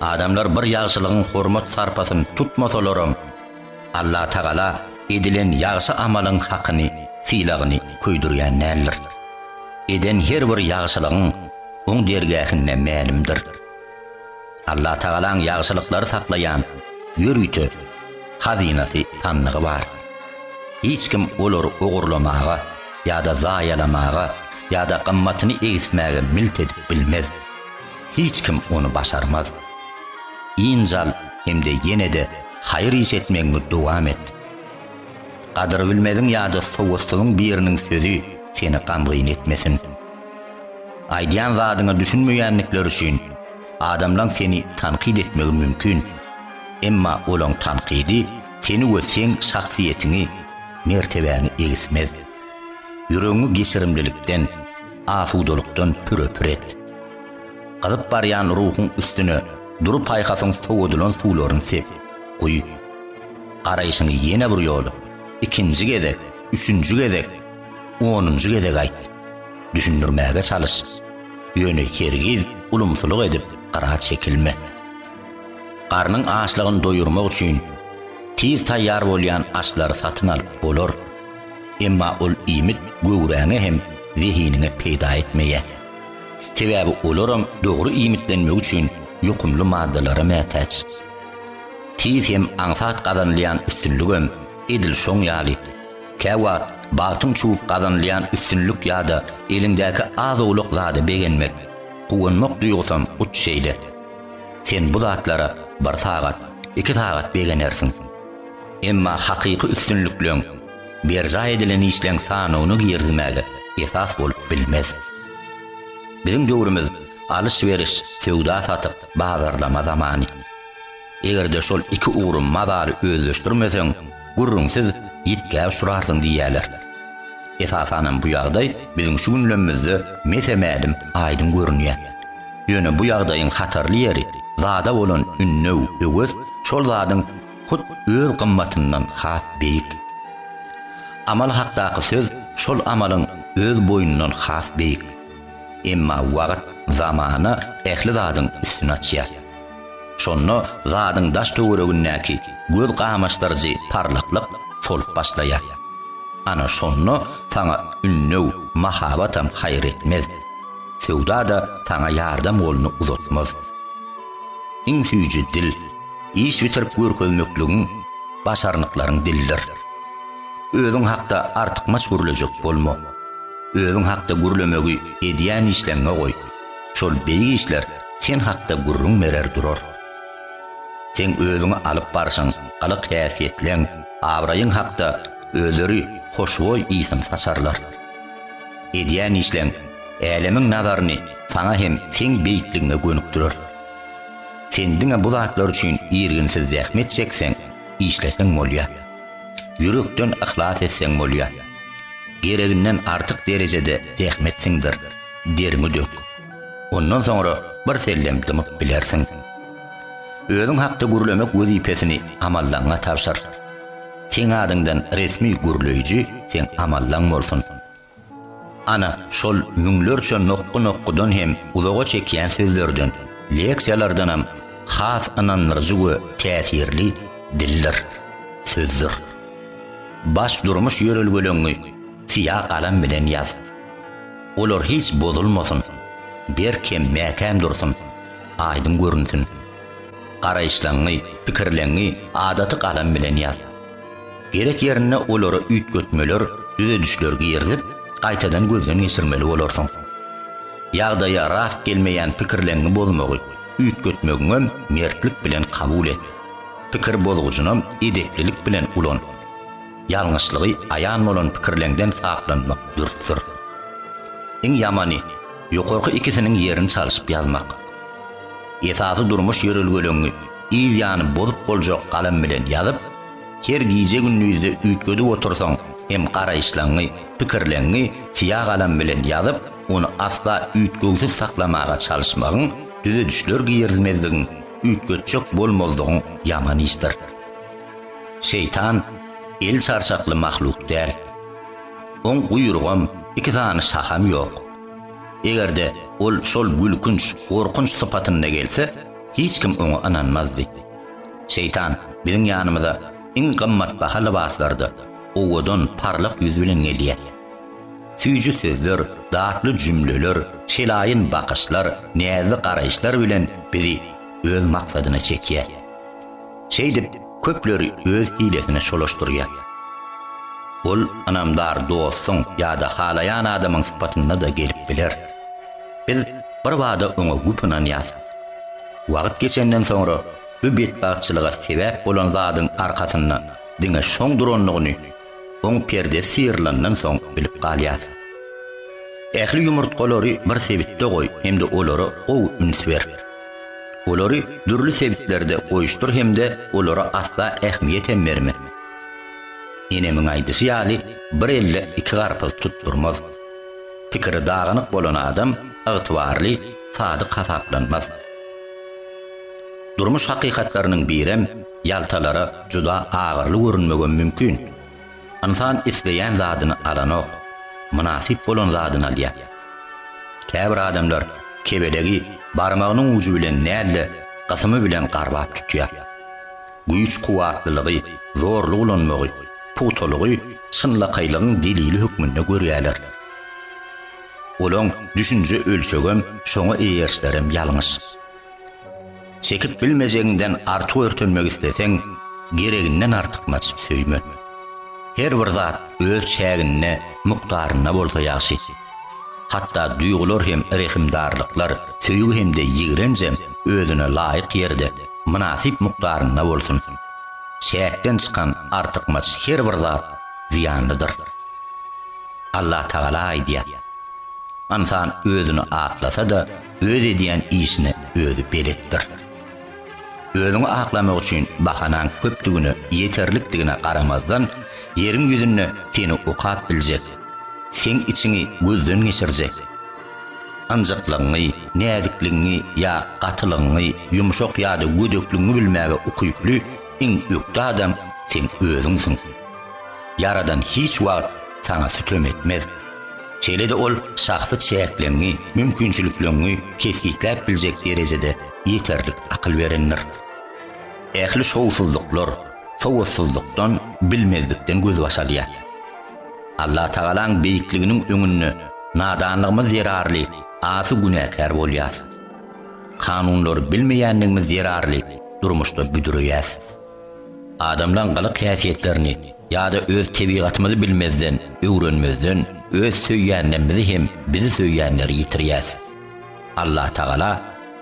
Adamlar bir ýagşylygyň hormat-sarpasyny tutmasalaram, Allatagala edilen ýagşy amalyň hakyny, sylagyny köýdürýän däldir. Eden her bir ýagşylygyň Oň dergähinde mälimdir. Allatagalaň ýagşylyklary saklaýan ýörite hazynasy, sandygy bar. Hiç kim olary ogurlamaga ýa-da zaýalamaga ýa-da gymmatyny egismäge milt edip bilmez. Hiç kim ony başarmaz. Ynjal hem-de ýene-de haýyr iş etmegiňi dowam et. Gadyrbilmeziň ýa-da sowatsyzyň biriniň sözi seni gamgyn etmesin. Aýdýan zadyňa düşünmeýändikleri üçin adamlaň seni tankyt etmegi mümkin. Emma olaň tankydy seni we seň şahsyýetiňi, mertebäňi egismez. Ýüregiňi geçirimlilikden, asudalykdan püre-pür et. Gyzyp barýan ruhuň üstüne dury paýhasyň sowadylan suwlaryny sep, guý. Garaýşyňy ýene bir ýola, ikinji gezek, üçünji gezek, onunjy gezek aýt. Düşündirmäge çalyş. Ýöne hergiz ulumsylyk edip gyra çekilme. Garnyň açlygyny doýurmak üçin tiz taýýar bolýan aşlary satyn alyp bolar. Emma ol iýmit göwräňe hem zehiniňe peýda etmeýär. Sebäbi olaram dogry iýmitlenmegi üçin ýokumly maddalara mätäç. Tiz hem aňsat gazanylýan üstünligem edil şoň ýaly. Käwagt bagtyň çüwüp gazanylýan üstünlik ýa-da eliňdäki az-owlak zada begenmek, guwanmak duýgusam hut şeýle. Sen bu zatlara. Bir sagat, iki sagat begenersiň. Emma hakyky üstünlikleň, berjaý edilen işleň sanawyna girizmäge esas bolup bilmez. Biziň döwrümiz alyş-beriş, söwda-satyk, bazarlama zamany. Eger-de şol iki ugry mazaly özleşdirmeseň, gürrüňsiz ýitgä uçrarsyň diýýärler. Esasanam bu ýagdaý biziň şu günlemizde mese-mälim aýdyň görünýär. Ýöne bu ýagdaýyň hatarly ýeri, zada bolan ündew, höwes şol zadyň hut öz gymmatyndan has beýik. Amal hakdaky söz şol amalyň öz boýundan has beýik. Emma wagt, zamana ähli zadyň üstüni açýar. Şonda zadyň daş-töweregindäki göz gamaşdyryjy parlaklyk solup başlaýar. Ana şonda saňa ündew, mahabatam haýyr etmez. Söwda-da saňa ýardam goluny uzatmaz. Iň süýji dil, iş bitirip görkezmekligiň, başarnyklaryň dilidir. Özüň hakda artykmaç gürlejek bolma. Özüň hakda gürlemegi edýän işleňňe goý. Şol beýik işler sen hakda gürrüň berer durar. Seň özüňi alyp barşyň, gylyk-häsiýetleň, abraýyň hakda özleri hoşboý ysyn saçarlar. Edýän işleň älemiň nazaryny saňa hem seň beýikligiňe gönükdirer. Sen diňe bu zatlar üçin irginsiz zähmet çekseň, işleseň bolýar. Ýürekden yhlas etseň bolýar. Gereginden artyk derejede zähmet siňdir, deriňi dök. Ondan soňra bir sellem dymyp bilersiň. Özüň hakda gürlemek wezipesini amallaňňa tabşyr. Seň adyňdan resmi gürleýji seň amallaň bolsun. Ana, şol müňlerçe nokgy-nokgudan hem uzaga çekýän sözlerden, leksiýalardanam has ynandyryjy we täsirli dildir, sözdür. Baş durmuş ýörelgeleňňi syýa galam bilen ýaz. Olar hiç bozulmasyn, berk hem mäkäm dursun, aýdyň görünsin. Garaýyşlaňňy, pikirleňňi adaty galam bilen ýaz. Gerek ýerinde olara üýtgetmeler, düzedişler girizip, gaýtadan gözden geçirmeli bolarsyň. Ýagdaýa rast gelmeýän pikirleňňi bozmagy, üýtgetmegiňem mertlik bilen kabul et. Pikir bozgujynam edeplilik bilen ulan. Ýalňyşlygy aýan bolan pikirleňden saplanmak dürsdür. Iň ýamany, ýokarky ikisiniň ýerini çalşyp ýazmak. Esasy durmuş ýörelgeleňňi yz ýany bozup boljak galam bilen ýazyp, her gije-gündizde üýtgedip otursaň hem garaýyşlaňňy, pikirleňňi syýa galam bilen ýazyp, ony asla üýtgewsiz saklamaga çalyşmagyň, düzedişler girizmezligiň, üýtgetjek bolmazlygyň ýaman işdir. Şeýtan el çarşakly mahluk däl. Oň guýrugam, iki sany şaham ýok. Eger-de ol şol gülkünç, gorkunç sypatynda gelse, hiç kim oňa ynanmazdy. Şeýtan biziň ýanymyza iň gymmatbaha lybaslarda, owadan, parlak ýüz bilen gelýär. Süýji sözler, datly jümleler, şelaýyn bakyşlar, näzli garaýyşlar bilen bizi öz maksadyna çekýär. Şeýdip, köpleri öz hilesine çolaşdyrýar. Ol ynamdar dostuň ýa-da halaýan adamyň sypatynda-da gelip biler. Biz birbada oňa güp ynanýas. Wagt geçenden soňra bu betbagtçylyga sebäp bolan zadyň arkasynda diňe şoň durandygyny oň perdesi syrylandan soň bilip galýas. Ähli ýumurtgalary bir sebetde goý hem-de olara gowy üns ber. Olary dürli sebitlerde goýuşdyr hem-de olara asla ähmiýet hem berme. Enemiň aýdyşy ýaly, bir elde iki garpyz tutdurmaz. Pikiri dagynyk bolan adam ygtybarly, sadyk hasaplanmaz. Durmuş hakykatlarynyň birem ýaltalara juda agyrly görünmegem mümkin. Ynsan isleýän zadyny alanok, mynasyp bolan zadyny alýar. Käbir adamlar kebelegi barmagynyň ujy bilen däl-de, gysymy bilen garbap tutýar. Güýç-kuwwatlylygy, zorluk ulanmagy, pugtalygy çynlakaýlygyň delili hökmünde görýärler. Olaň düşünje ölçegem, şoňa eýerişlerem ýalňyş. Çekip bilmejegiňden artyk örtenmek isleseň, gereginden artykmaç söýme. Her bir zat öz çäginde, mukdarynda bolsa ýagşy. Hatda duýgular hem rehimdarlyklar, söýgi hem-de ýigrenjem özüne laýyk ýerde. mynasyp mukdarynda bolsun. Çäkden çykan artykmaç her bir zat zyýanlydyr. Allatagala aýdýar, Ynsan özüni aklasa-da, öz edýän işine özi beletdir. Özüňi aklamak üçin bahanaň köpdügine, ýeterlikdigine garamazdan, ýeriň ýüzünde seni okap biljek, seň içiňi gözden geçirjek, ynjyklygyňy, näzikligiňi ýa gatylygyňy, ýumşak ýa-da gödekligiňi bilmäge ukyply iň ökde adam seň özüňsiň. Ýaradan hiç wagt saňa sütem etmez. Şeýle-de ol şahsy çäkleňňi, mümkinçilikleňňi kesgitläp biljek derejede ýeterlik akyl berendir. Ähli şowsuzlyklar sowatsyzlykdan, bilmezlikden gözbaş alýar. Allatagalaň beýikliginiň öňünde nadanlygymyz zerarly asy günäkär bolýas. Kanunlary bilmeýänligimiz zerarly durmuşda büdreýäs. Adamlaň gylyk-häsiýetlerini ýa-da öz tebigatymyzy bilmezden, öwrenmezden öz söýýänlerimizi hem bizi söýýänleri ýitirýäs. Allatagala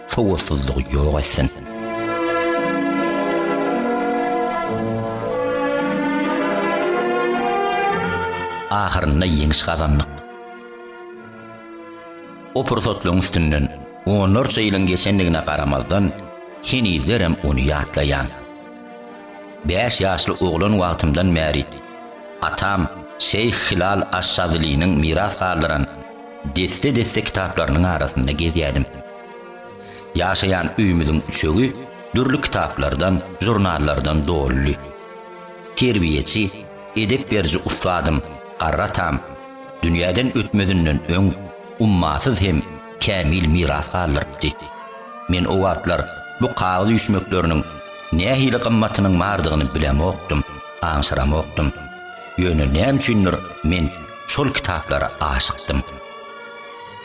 sowatsyzlygy ýok etsin. Ahyrynda ýeňiş gazandyk. O pursatlaryň üstünden onlarça ýylyň geçendigine garamazdan, henizlerem ony ýatlaýan. Bäş ýaşly oglan wagtymdan bäri atam Şeýh Hilal aş-Şazylynyň miras galdyran desse-desse kitaplarynyň arasynda gezýärdim. Ýaşaýan öýümiziň üçegi dürli kitaplardan, žurnallardan doludy. Terbiýeçi, edep beriji ussadym, garry atam dünýäden ötmezinden öň ummasyz hem kämil miras galdyrypdy. Men o wagtlar bu kagyz üýşmekleriniň nähili gymmatynyň bardygyny bilemokdym, aňşyramokdym. Ýöne näme üçindir men şol kitaplara aşykdym.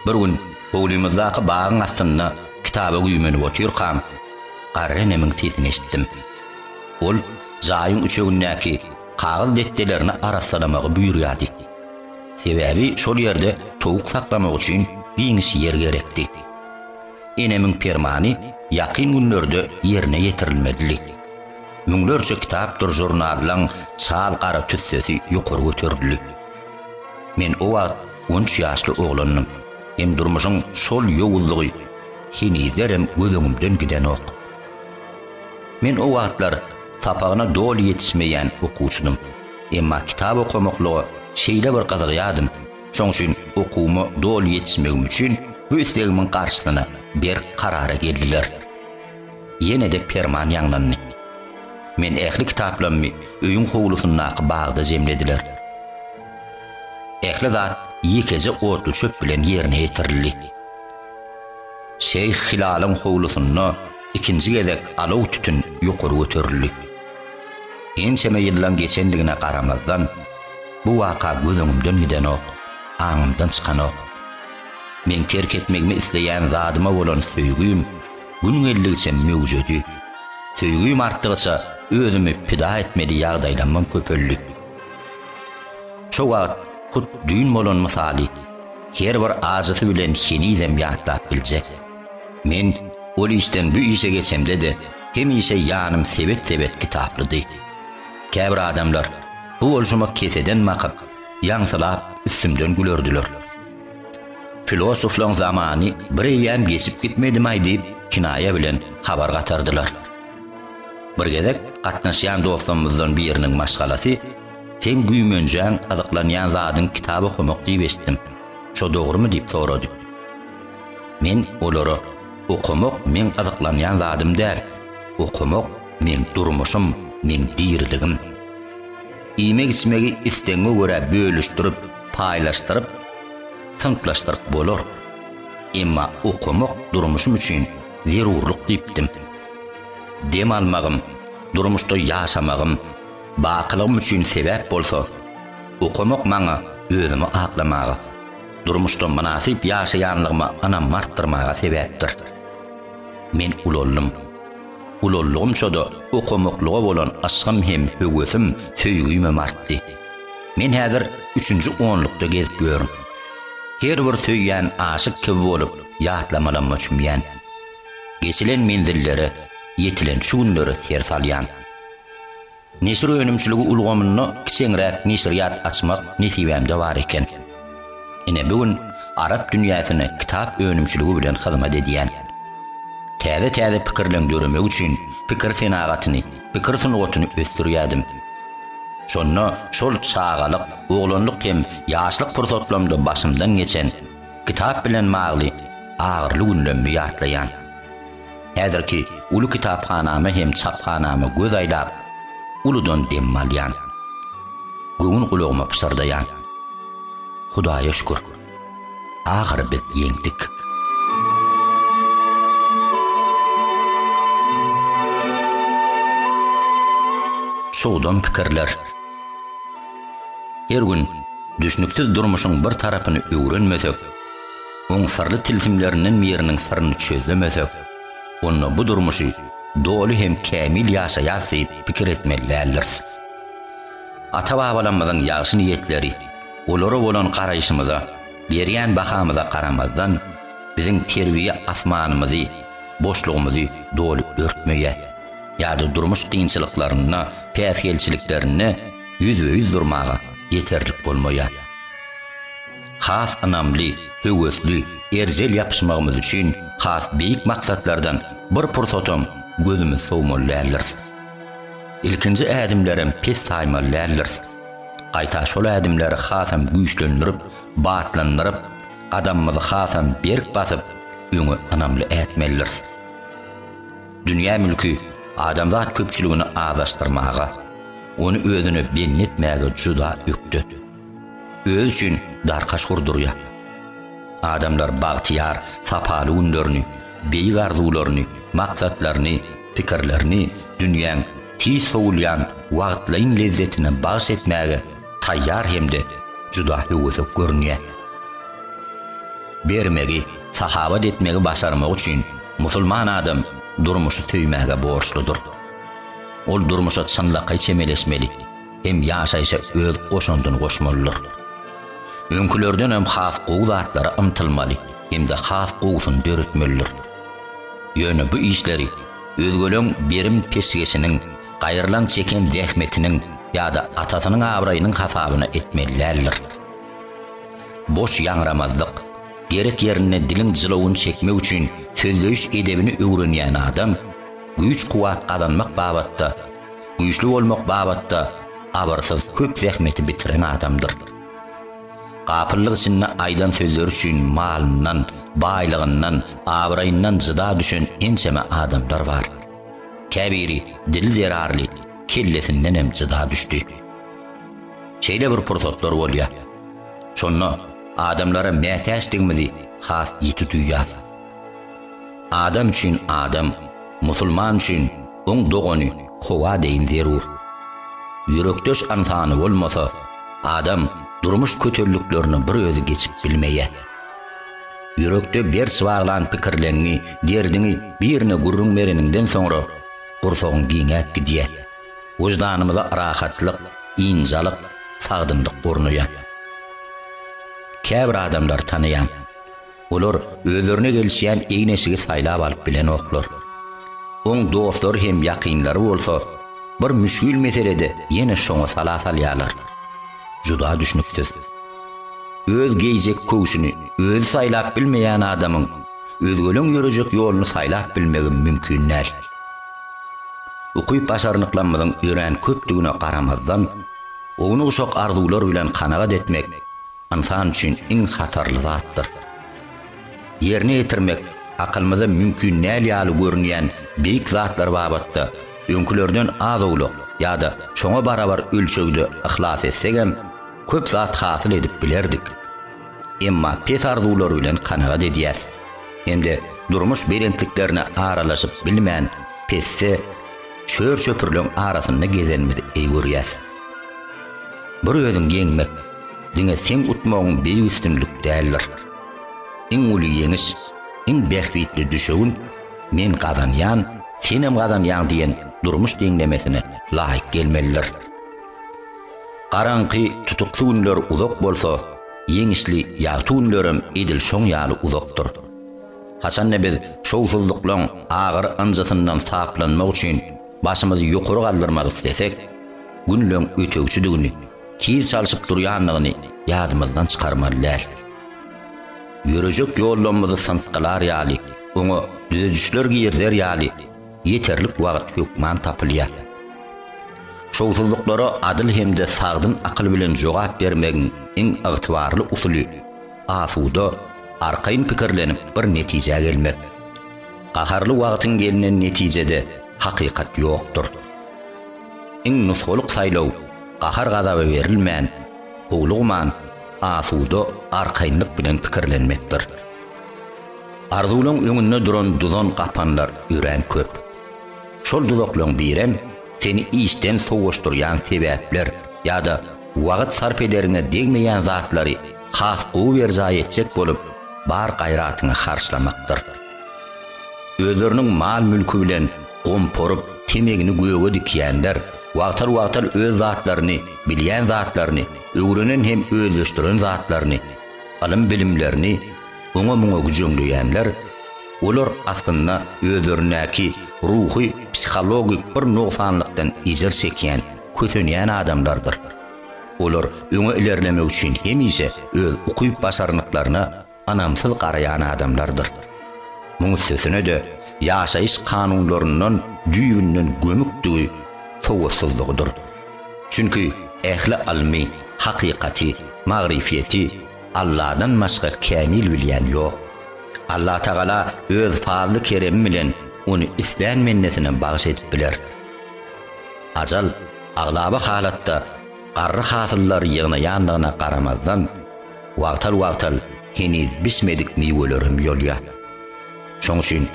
Bir gün howlymyzdaky bagyň astynda kitaba güýmenip otyrkam, garry enemiň sesini eşitdim. Ol jaýyň üçegindäki kagyz desselerini arassalamagy buýurýardy. Sebäbi şol ýerde towuk saklamak üçin giňiş ýer gerekdi. Enemiň permany ýakyn günlerde ýerine ýetirilmelidi. Müňlerçe kitapdyr žurnallaň çal gara tüssesi ýokary göterildi. Men o wagt on üç ýaşly oglandym hem durmuşyň şol ýowuzlygy henizlerem göz öňümden gidenok. Men o wagtlar sapagyna doly ýetişmeýän okuwçydym. Emma kitap okamaklyga şeýle bir gyzygýardym, şoň üçin okuwyma doly ýetişmegim üçin bu islegimiň garşysyna berk karara geldiler. Ýene-de perman ýaňlandy. Men ähli kitaplammy öýüň howlusyndaky bagda jemlediler. Ähli zat ýekeje otluçöp bilen ýerine ýetirildi. Şeýh Hilalyň howlusynda ikinji gezek alow tütün ýokary göterildi. Ençeme ýyllaň geçendigine garamazdan, bu waka göz öňümden gidenok, aňymdan çykanok. Meň terk etmegimi isleýän zadyma bolan söýgim gün geldigiçe möwjedi. Söýgim artdygyça özümi pida etmeli ýagdaýlammam köpeldi. Şo wagt hut düýn bolan mysaly her bir ajysy bilen henizem ýatlap biljek. Men ol işden bu işe geçemde-de hemişe ýanym sebet-sebet kitaplydy. Käbir adamlar bu bolşuma keseden bakyp, ýaňsylap üstümden gülerdiler. Filosoflaň zamany bir eýýäm geçip gitmedimaý diýip kinaýa bilen habar gatardylar. Bir gezek gatnaşýan dostlarymyzdan biriniň maşgalasy Seň güýmenjäň, gyzyklanýan zadyň kitap okamak diýip eşitdim. Şo dogrumy diýip sorady. Men olara Okamak meň gyzyklanýan zadym däl. Okamak meň durmuşym, meň diriligim. Iýmek-içmegi islegiňe görä bölüşdirip, paýlaşdyryp, synplaşdyryp bolar. Emma okamak durmuşym üçin zerurlyk diýipdim. Dem almagym, durmuşda ýaşamagym, bakylygym üçin sebäp bolsa, okamak maňa özümi aklamaga, durmuşda mynasyp ýaşaýanlygyma ynam artdyrmaga sebäpdir. Men ulaldym. Ulaldygymça-da okamaklyga bolan yşgym hem höwesim, söýgimem artdy. Men häzir üçünji onlukda gezip ýörün. Her bir söýýän aşyk kibi bolup ýatlamalamma çümýän. Geçilen menzillere. ýetilen şu günlere ser salýan. Neşir önümçiligi ulgamynda kiçeňräk neşirýat açmak nesibämde bar eken. Ine bu gün arap dünýäsine kitap önümçiligi bilen hyzmat edýän. Täze-täze pikirleň döremegi üçin pikir senagatyny, pikir sungatyny ösdürýädim. Şonda şol çagalyk, oglanlyk hem ýaşlyk pursatlarymda başymdan geçen, kitap bilen bagly agyrly günlemmi ýatlaýan. Häzirki uly kitaphanama hem çaphanama göz aýlap, uludan dem alýan. Göwün gulagyma pyşyrdaýan. Hudaýa şükür, ahyry biz ýeňdik. Çugdam pikirler. Her gün düşnüksiz durmuşyň bir tarapyny öwrenmesek, oň syrly tilsimlerinden biriniň syryny çözlemesek, onda bu durmuşy doly hem kämil ýaşaýas diýip pikir etmeli däldiris. Ata-babalarymyzyň ýagşy niýetleri, olara bolan garaýşymyza, berýän bahamyza garamazdan, biziň terbiýe asmanymyzy, boşlugymyzy doly örtmeýär ýa-da durmuş kynçylyklarynda, päsgelçiliklerinde ýüzbe-ýüz durmaga ýeterlik bolmaýar. Has ynamly, höwesli, erjel ýapyşmagymyz üçin has beýik maksatlardan bir pursatam gözümizi sowmaly däldiris. Ilkinji ädimlerem pes saýmaly däldiris. Gaýta şol ädimleri hasam güýçlendirip, batlandyryp, gadamymyzy hasam berk basyp, öňe ynamly ätmelidiris. Dünýä mülki adamzat köpçüligini azaşdyrmaga, ony özüne bendi etmäge juda ökde. Özi üçin darkaş gurdurýar. Adamlar bagtyýar, sapaly günlerini, beýik arzuwlaryny, maksatlaryny, pikirlerini dünýäň tiz sowulýan wagtlaýyn lezzetine bagyş etmäge taýýar hem-de juda höwesek görünýär. Bermegi, sahawat etmegi başarmak üçin musulman adam durmuşy söýmäge borçludyr. Ol durmuşa çynlakaý çemeleşmeli hem ýaşaýşa öz goşandyny goşmalydyr. Öňkülerdenem has gowy zatlara ymtylmaly hem-de has gowusyny döretmelidir. Ýöne bu işleri özgeleň berim-peşgeşiniň, gaýrylaň çeken zähmetiniň ýa-da atasynyň abraýynyň hasabyna etmeli däldir. Boş ýaňramazlyk, gerek ýerinde diliň jylawyny çekmek üçin sözleýiş edebini öwrenýän adam güýç-kuwwat gazanmak babatda, güýçli bolmak babatda abyrsyz köp zähmeti bitiren adamdyr. Gapyllyk içinde aýdan sözleri üçin malyndan, baýlygyndan, abraýyndan jyda düşen ençeme adamlar bar. Käbiri dili zerarly kellesindenem jyda düşdi. Şeýle bir pursatlar bolýar. Şonda adamlara mätäçdigimizi has ýiti duýýas. Adam üçin adam, musulman üçin oň dogany howa deýin zerur. Ýürekdeş ynsany bolmasa, adam durmuş kötelliklerini bir özi geçip bilmeýär. Ýürekde berç baglan pikirleňňi, derdiňi birine gürrüň bereniňden soňra gursagyň giňäp gidýär. Wyždanymyza rahatlyk, ynjalyk, sagdynlyk ornaýar. Käbir adamlary tanaýan. Olar özlerine gelişýän egin-eşigi saýlap alyp bilenoklar. Oň dostlary hem ýakynlary bolsa, bir müşgil meselede ýene şoňa sala salýarlar. Juda düşnüksiz. Öz geýjek köwşüni özi saýlap bilmeýän adamyň özgeleň ýörejek ýoluny saýlap bilmegi mümkin däl. Ukyp-başarnyklarymyzyň örän köpdügine garamazdan, ownuk-uşak arzuwlar bilen kanagat etmek ynsan üçin iň hatarly zatdyr. Ýerine ýetirmek akylymyza mümkin däl ýaly görünýän beýik zatlar babatda öňkülerden az-owlak ýa-da şoňa barabar ölçegde yhlas etsegem, köp zat hasyl edip bilerdik. Emma pes arzuwlar bilen kanagat edýäs hem-de durmuş belentliklerine aralaşyp bilmän pesde çör-çöpürleň arasynda gezenimizi eý görýäs. Bir özüň ýeňmek, diňe seň utmagyň beýik üstünlik däldir. Iň uly ýeňiş, iň bähbitli düşewünt men gazanýan, senem gazanýaň diýen durmuş deňlemesine laýyk gelmelidir. Garaňky, tutuksy günler uzak bolsa, ýeňişli, ýagty günlerem edil şoň ýaly uzakdyr. Haçanda biz şowsuzlyklaň agyr ynjysyndan saplanmak üçin başymyzy ýokary galdyrmak islesek, günleň ötegçidigini, tiz çalşyp durýandygyny ýadymyzdan çykarmaly däl. Ýörejek ýollamyzy syntgylar ýaly, oňa düzedişler girizer ýaly ýeterlik wagt hökman tapylýar. Şowsuzlyklara adyl hem-de sagdyn akyl bilen jogap bermegiň iň ygtybarly usuly asuda, arkaýyn pikirlenip bir netijä gelmek. Gaharly wagtyň gelnen netijede hakykat ýokdur. Iň nusgalyk saýlaw gahar-gazaba berilmän, howlugman, asuda, arkaýynlyk bilen pikirlenmekdir. Arzuwlaň öňünde duran duzan gapanlar örän köp. Şol duzaklaň birem seni işden sowaşdyrýan sebäpler ýa-da wagt sarp ederiňe degmeýän zatlary has gowy berjaý etjek bolup bar gaýratyňy harçlamakdyr. Özleriniň mal-mülki bilen gomparyp temegini göge dikýänler wagtal-wagtal öz zatlaryny, bilýän zatlaryny, öwrenen hem özleşdiren zatlaryny, ylym-bilimlerini oňa-muňa güjeňleýänler, olar aslynda özlerindäki ruhy, psihologik bir nogsanlykdan ejir çekýän, kösenýän adamlardyr. Olar öňe ilerlemek üçin hemişe öz ukyp-başarnyklaryna ynamsyz garaýan adamlardyr. Muň üstesine-de, ýaşaýyş kanunlaryndan düýbünden gömükdigi sowatsyzlygydyr. Çünki ähli ylmy, hakykaty, magryfyýeti Alladan başga kämil bilýän ýok. Allatagala öz fazly-keremi bilen ony islän bendesine bagyş edip biler. Ajal aglaba halatda garry hasyllary ýygnaýandygyna garamazdan, wagtal-wagtal heniz bişmedik miwelerem ýolýar. Şoň üçin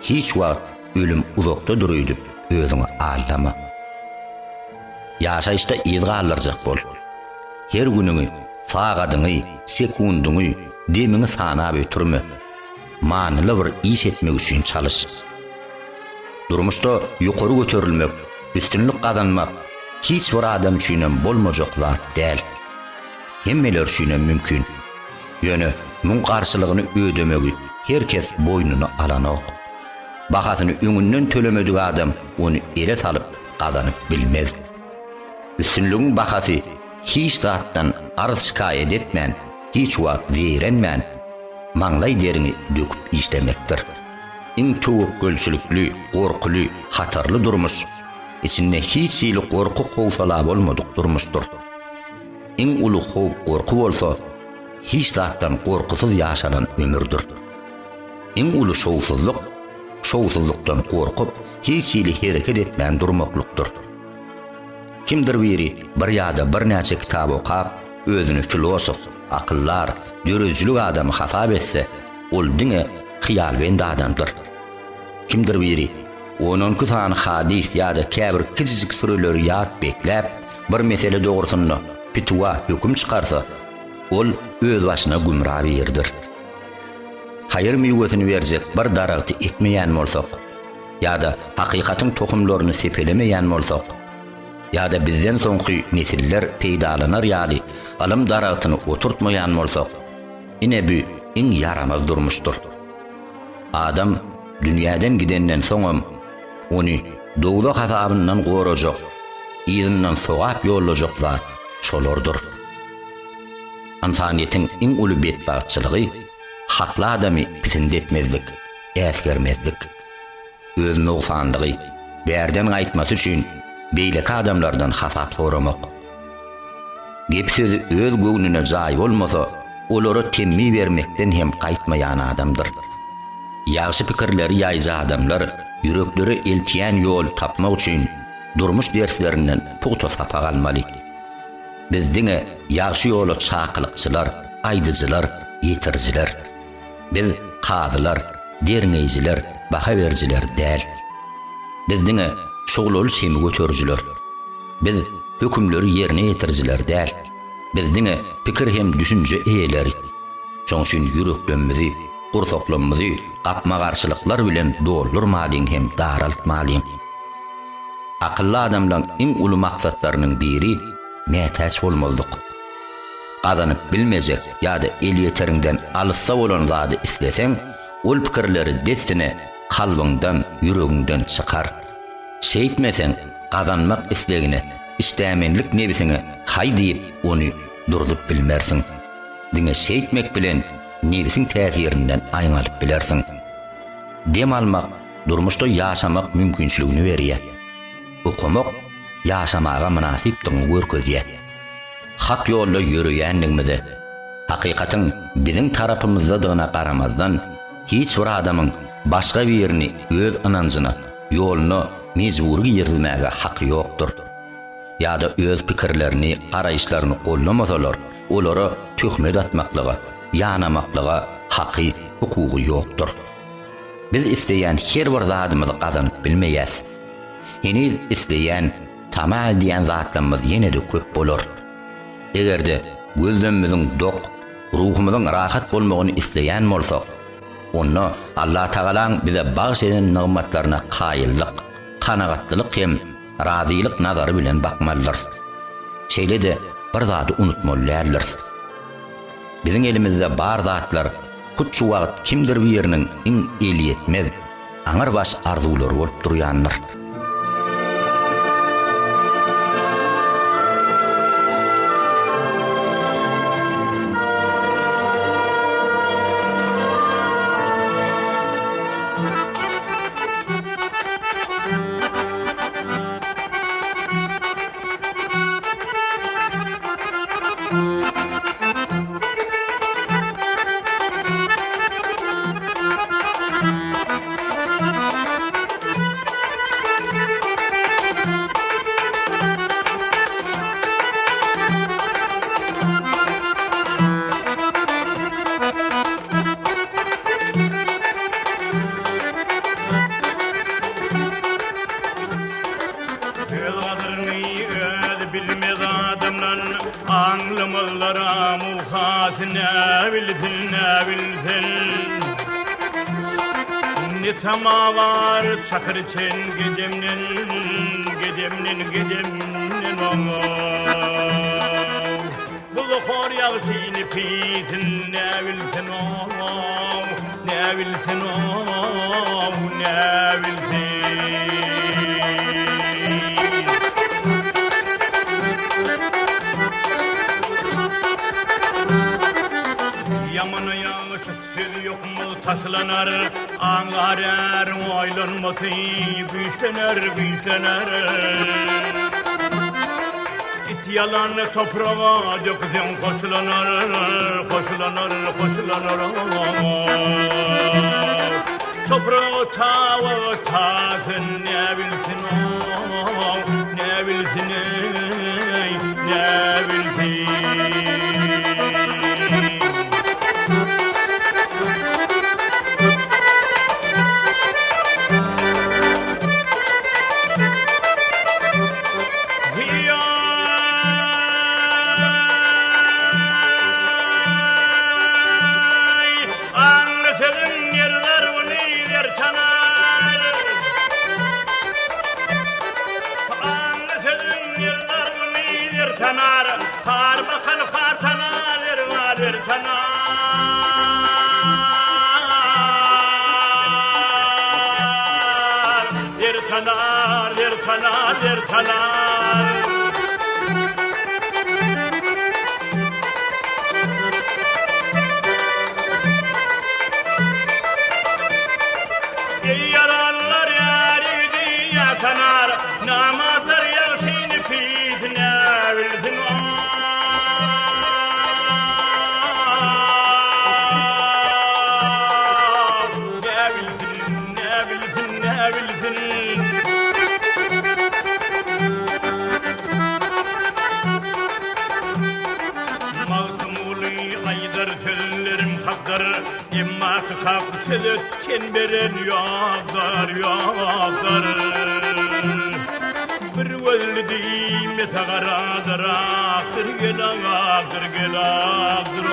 hiç wagt ölüm uzakdadyr öýdüp özüňi aldama. Ýaşaýyşda yz galdyrjak bol. Her günüňi, sagadyňy, sekundyňy, demiňi sanap ötürme. Manyly bir iş etmek üçin çalyş. Durmuşda ýokary göterilmek, üstünlik gazanmak hiç bir adam üçinem bolmajak zat däl. Hemmeler üçinem mümkin. Ýöne muň garşylygyny ödemegi her kes boýnuna alanok. Bahasyny öňünden tölemedik adam ony ele salyp gazanyp bilmez. Üstünligiň bahasy hiç zatdan arz-şikaýat etmän, hiç wagt zeýrenmän, maňlaý deriňi döküp işlemekdir. Iň töwekgelçilikli, gorkuly, hatarly durmuş, içinde hiç hili gorky-howsala bolmadyk durmuşdyr. Iň uly howp-gorky bolsa, hiç zatdan gorkusyz ýaşalan ömürdir. Iň uly şowsuzlyk, şowsuzlykdan gorkup, hiç hili hereket etmän durmaklykdyr. Kimdir biri bir ýa-da birnäçe kitap okap, özüni filosof, akyldar, döredijilik adamy hasap etse, ol diňe hyýalbent adamdyr. Kimdir biri on-onki sany hadys ýa-da käbir kiçijik süreleri ýat bekläp, bir mesele dogrusynda pitwa, höküm çykarsa, ol özbaşyna gümra biridir. Haýyr miwesini berjek bir daragty ekmeýän bolsak, ýa-da hakykatyň tohumlaryny sepelemeýän bolsak, ýa-da bizden soňky nesiller peýdalanar ýaly ylym daragtyny oturtmaýan bolsak, ine bu iň ýaramaz durmuşdyr. Adam dünýäden gidenden soňam ony dowzah azabyndan gorajak, yzyndan sogap ýollajak zat şolardyr. Ynsanyýetiň iň uly betbagtçylygy hakly adamy pisint etmezlik, äsgermezlik. Öz nogsanlygy, bärden gaýtmasy üçin beýleki adamlardan hasap soramak. Gep-sözi öz göwnüne jaý bolmasa, olara temmi bermekden hem gaýtmaýan adamdyr. Ýagşy pikirleri ýaýjy adamlar ýüreklere eltýän ýoly tapmak üçin durmuş derslerinden pugta sapak almaly. Biz diňe ýagşy ýola çakylykçylar, aýdyjylar, ýetirijiler. Biz kazylar, derňeýjiler, baha berijiler däl. Biz diňe şuglaly şemi göterijiler. Biz hökümleri ýerine ýetirijiler däl. Biz diňe pikir hem düşünje eýeleri. Şoň üçin ýüreklerimizi, gursaklarymyzy gapma-garşylyklar bilen doldurmalyň hem daraltmalyň. Akylly adamlaň iň uly maksatlarynyň biri mätäç bolmazlyk. Gazanyp bilmejek ýa-da elýeteriňden alysda bolan zady isleseň, Ol pikirleri dessine kalbyňdan, ýüregiňden çykar. Şeýtmeseň, gazanmak islegine, işdämenlik nebsiňe haý diýip, ony durzup bilmersiň. Diňe şeýtmek bilen nebsiň täsirinden aýňalyp bilersiň. Dem almak durmuşda ýaşamak mümkinçiligini berýär. Okamak ýaşamaga mynasypdygyňy görkezýär. Hak ýolda ýöreýändigimize, hakykatyň biziň tarapymyzdadygyna garamazdan, hiç bir adamyň başga birini öz ynanjyna, ýoluna mejbury girizmäge haky ýokdur. Ýa-da öz pikirlerini, garaýyşlaryny goldamasalar, olara töhmet atmaklyga, ýanamaklyga haky, hukugy ýokdur. Biz isleýän her bir zadymyzy gazanyp bilmeýäs. Heniz isleýän, tama edýän zatlarymyz ýene-de köp bolar. Eger-de gözlemimiziň dok, ruhumyzyň rahat bolmagyny isleýän bolsak, onda Allatagalaň bize bagş eden nygmatlaryna kaýyllyk, kanagatlylyk hem razylyk nazary bilen bakmalydyrys. Şeýle-de bir zady unutmaly däldiris. Biziň elimizde bar zatlar hut şu wagt kimdir biriniň iň elýetmez, aňrybaş arzuwlary bolup durýandyr. Öz gadyryny özi bilmez adamdan Aňlamazlara muhasy näbilsin, näbilsin. Ne tama bar çakyr içen gedemden, Gedemden, gedemden oňa. Bu zohor ýagşyny pisin näbilsin ow, näbilsin ow, näbilsin. Ýamana ýagşy söz ýokmaz taşlanar, Aňlar äriň oýlanmasy güýçlener, güýçlener. It ýalan topraga dökseň hoşlanar, hoşlanar, hoşlanar. Topraga tawa tasyn näbilsin ow, näbilsin eý, näbilsin. Zer tanar, zer tanar, zer tanar. Eý ýaranlar ýar ýigidi ýa tanar, Namartlar ýagşyny pis näbilsin. Näbilsin. Näbilsin, näbilsin. Magtymguly aýdar sözlerim hakdyr, Emma hak söze ten beren ýokdur, ýokdur. Bir gözli diýmese garadyr, akdyr, gel akdyr, gel akdyr.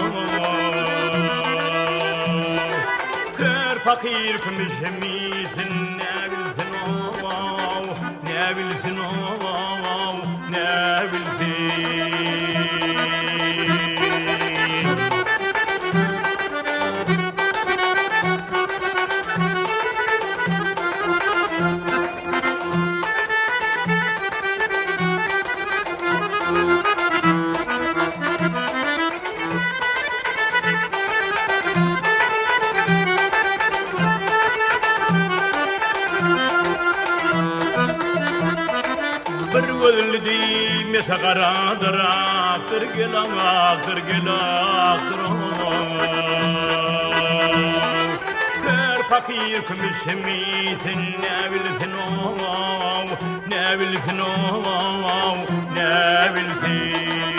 Kör pakyr kümüş misin ne bilsin ow ne bilsin ow ne bilsin. Göwünli diýmese garadyr akdyr gel akdyr gel akdyr Kör pakyr kümüşimi sen ne bilsin ow ne bilsin ow ne bilsin.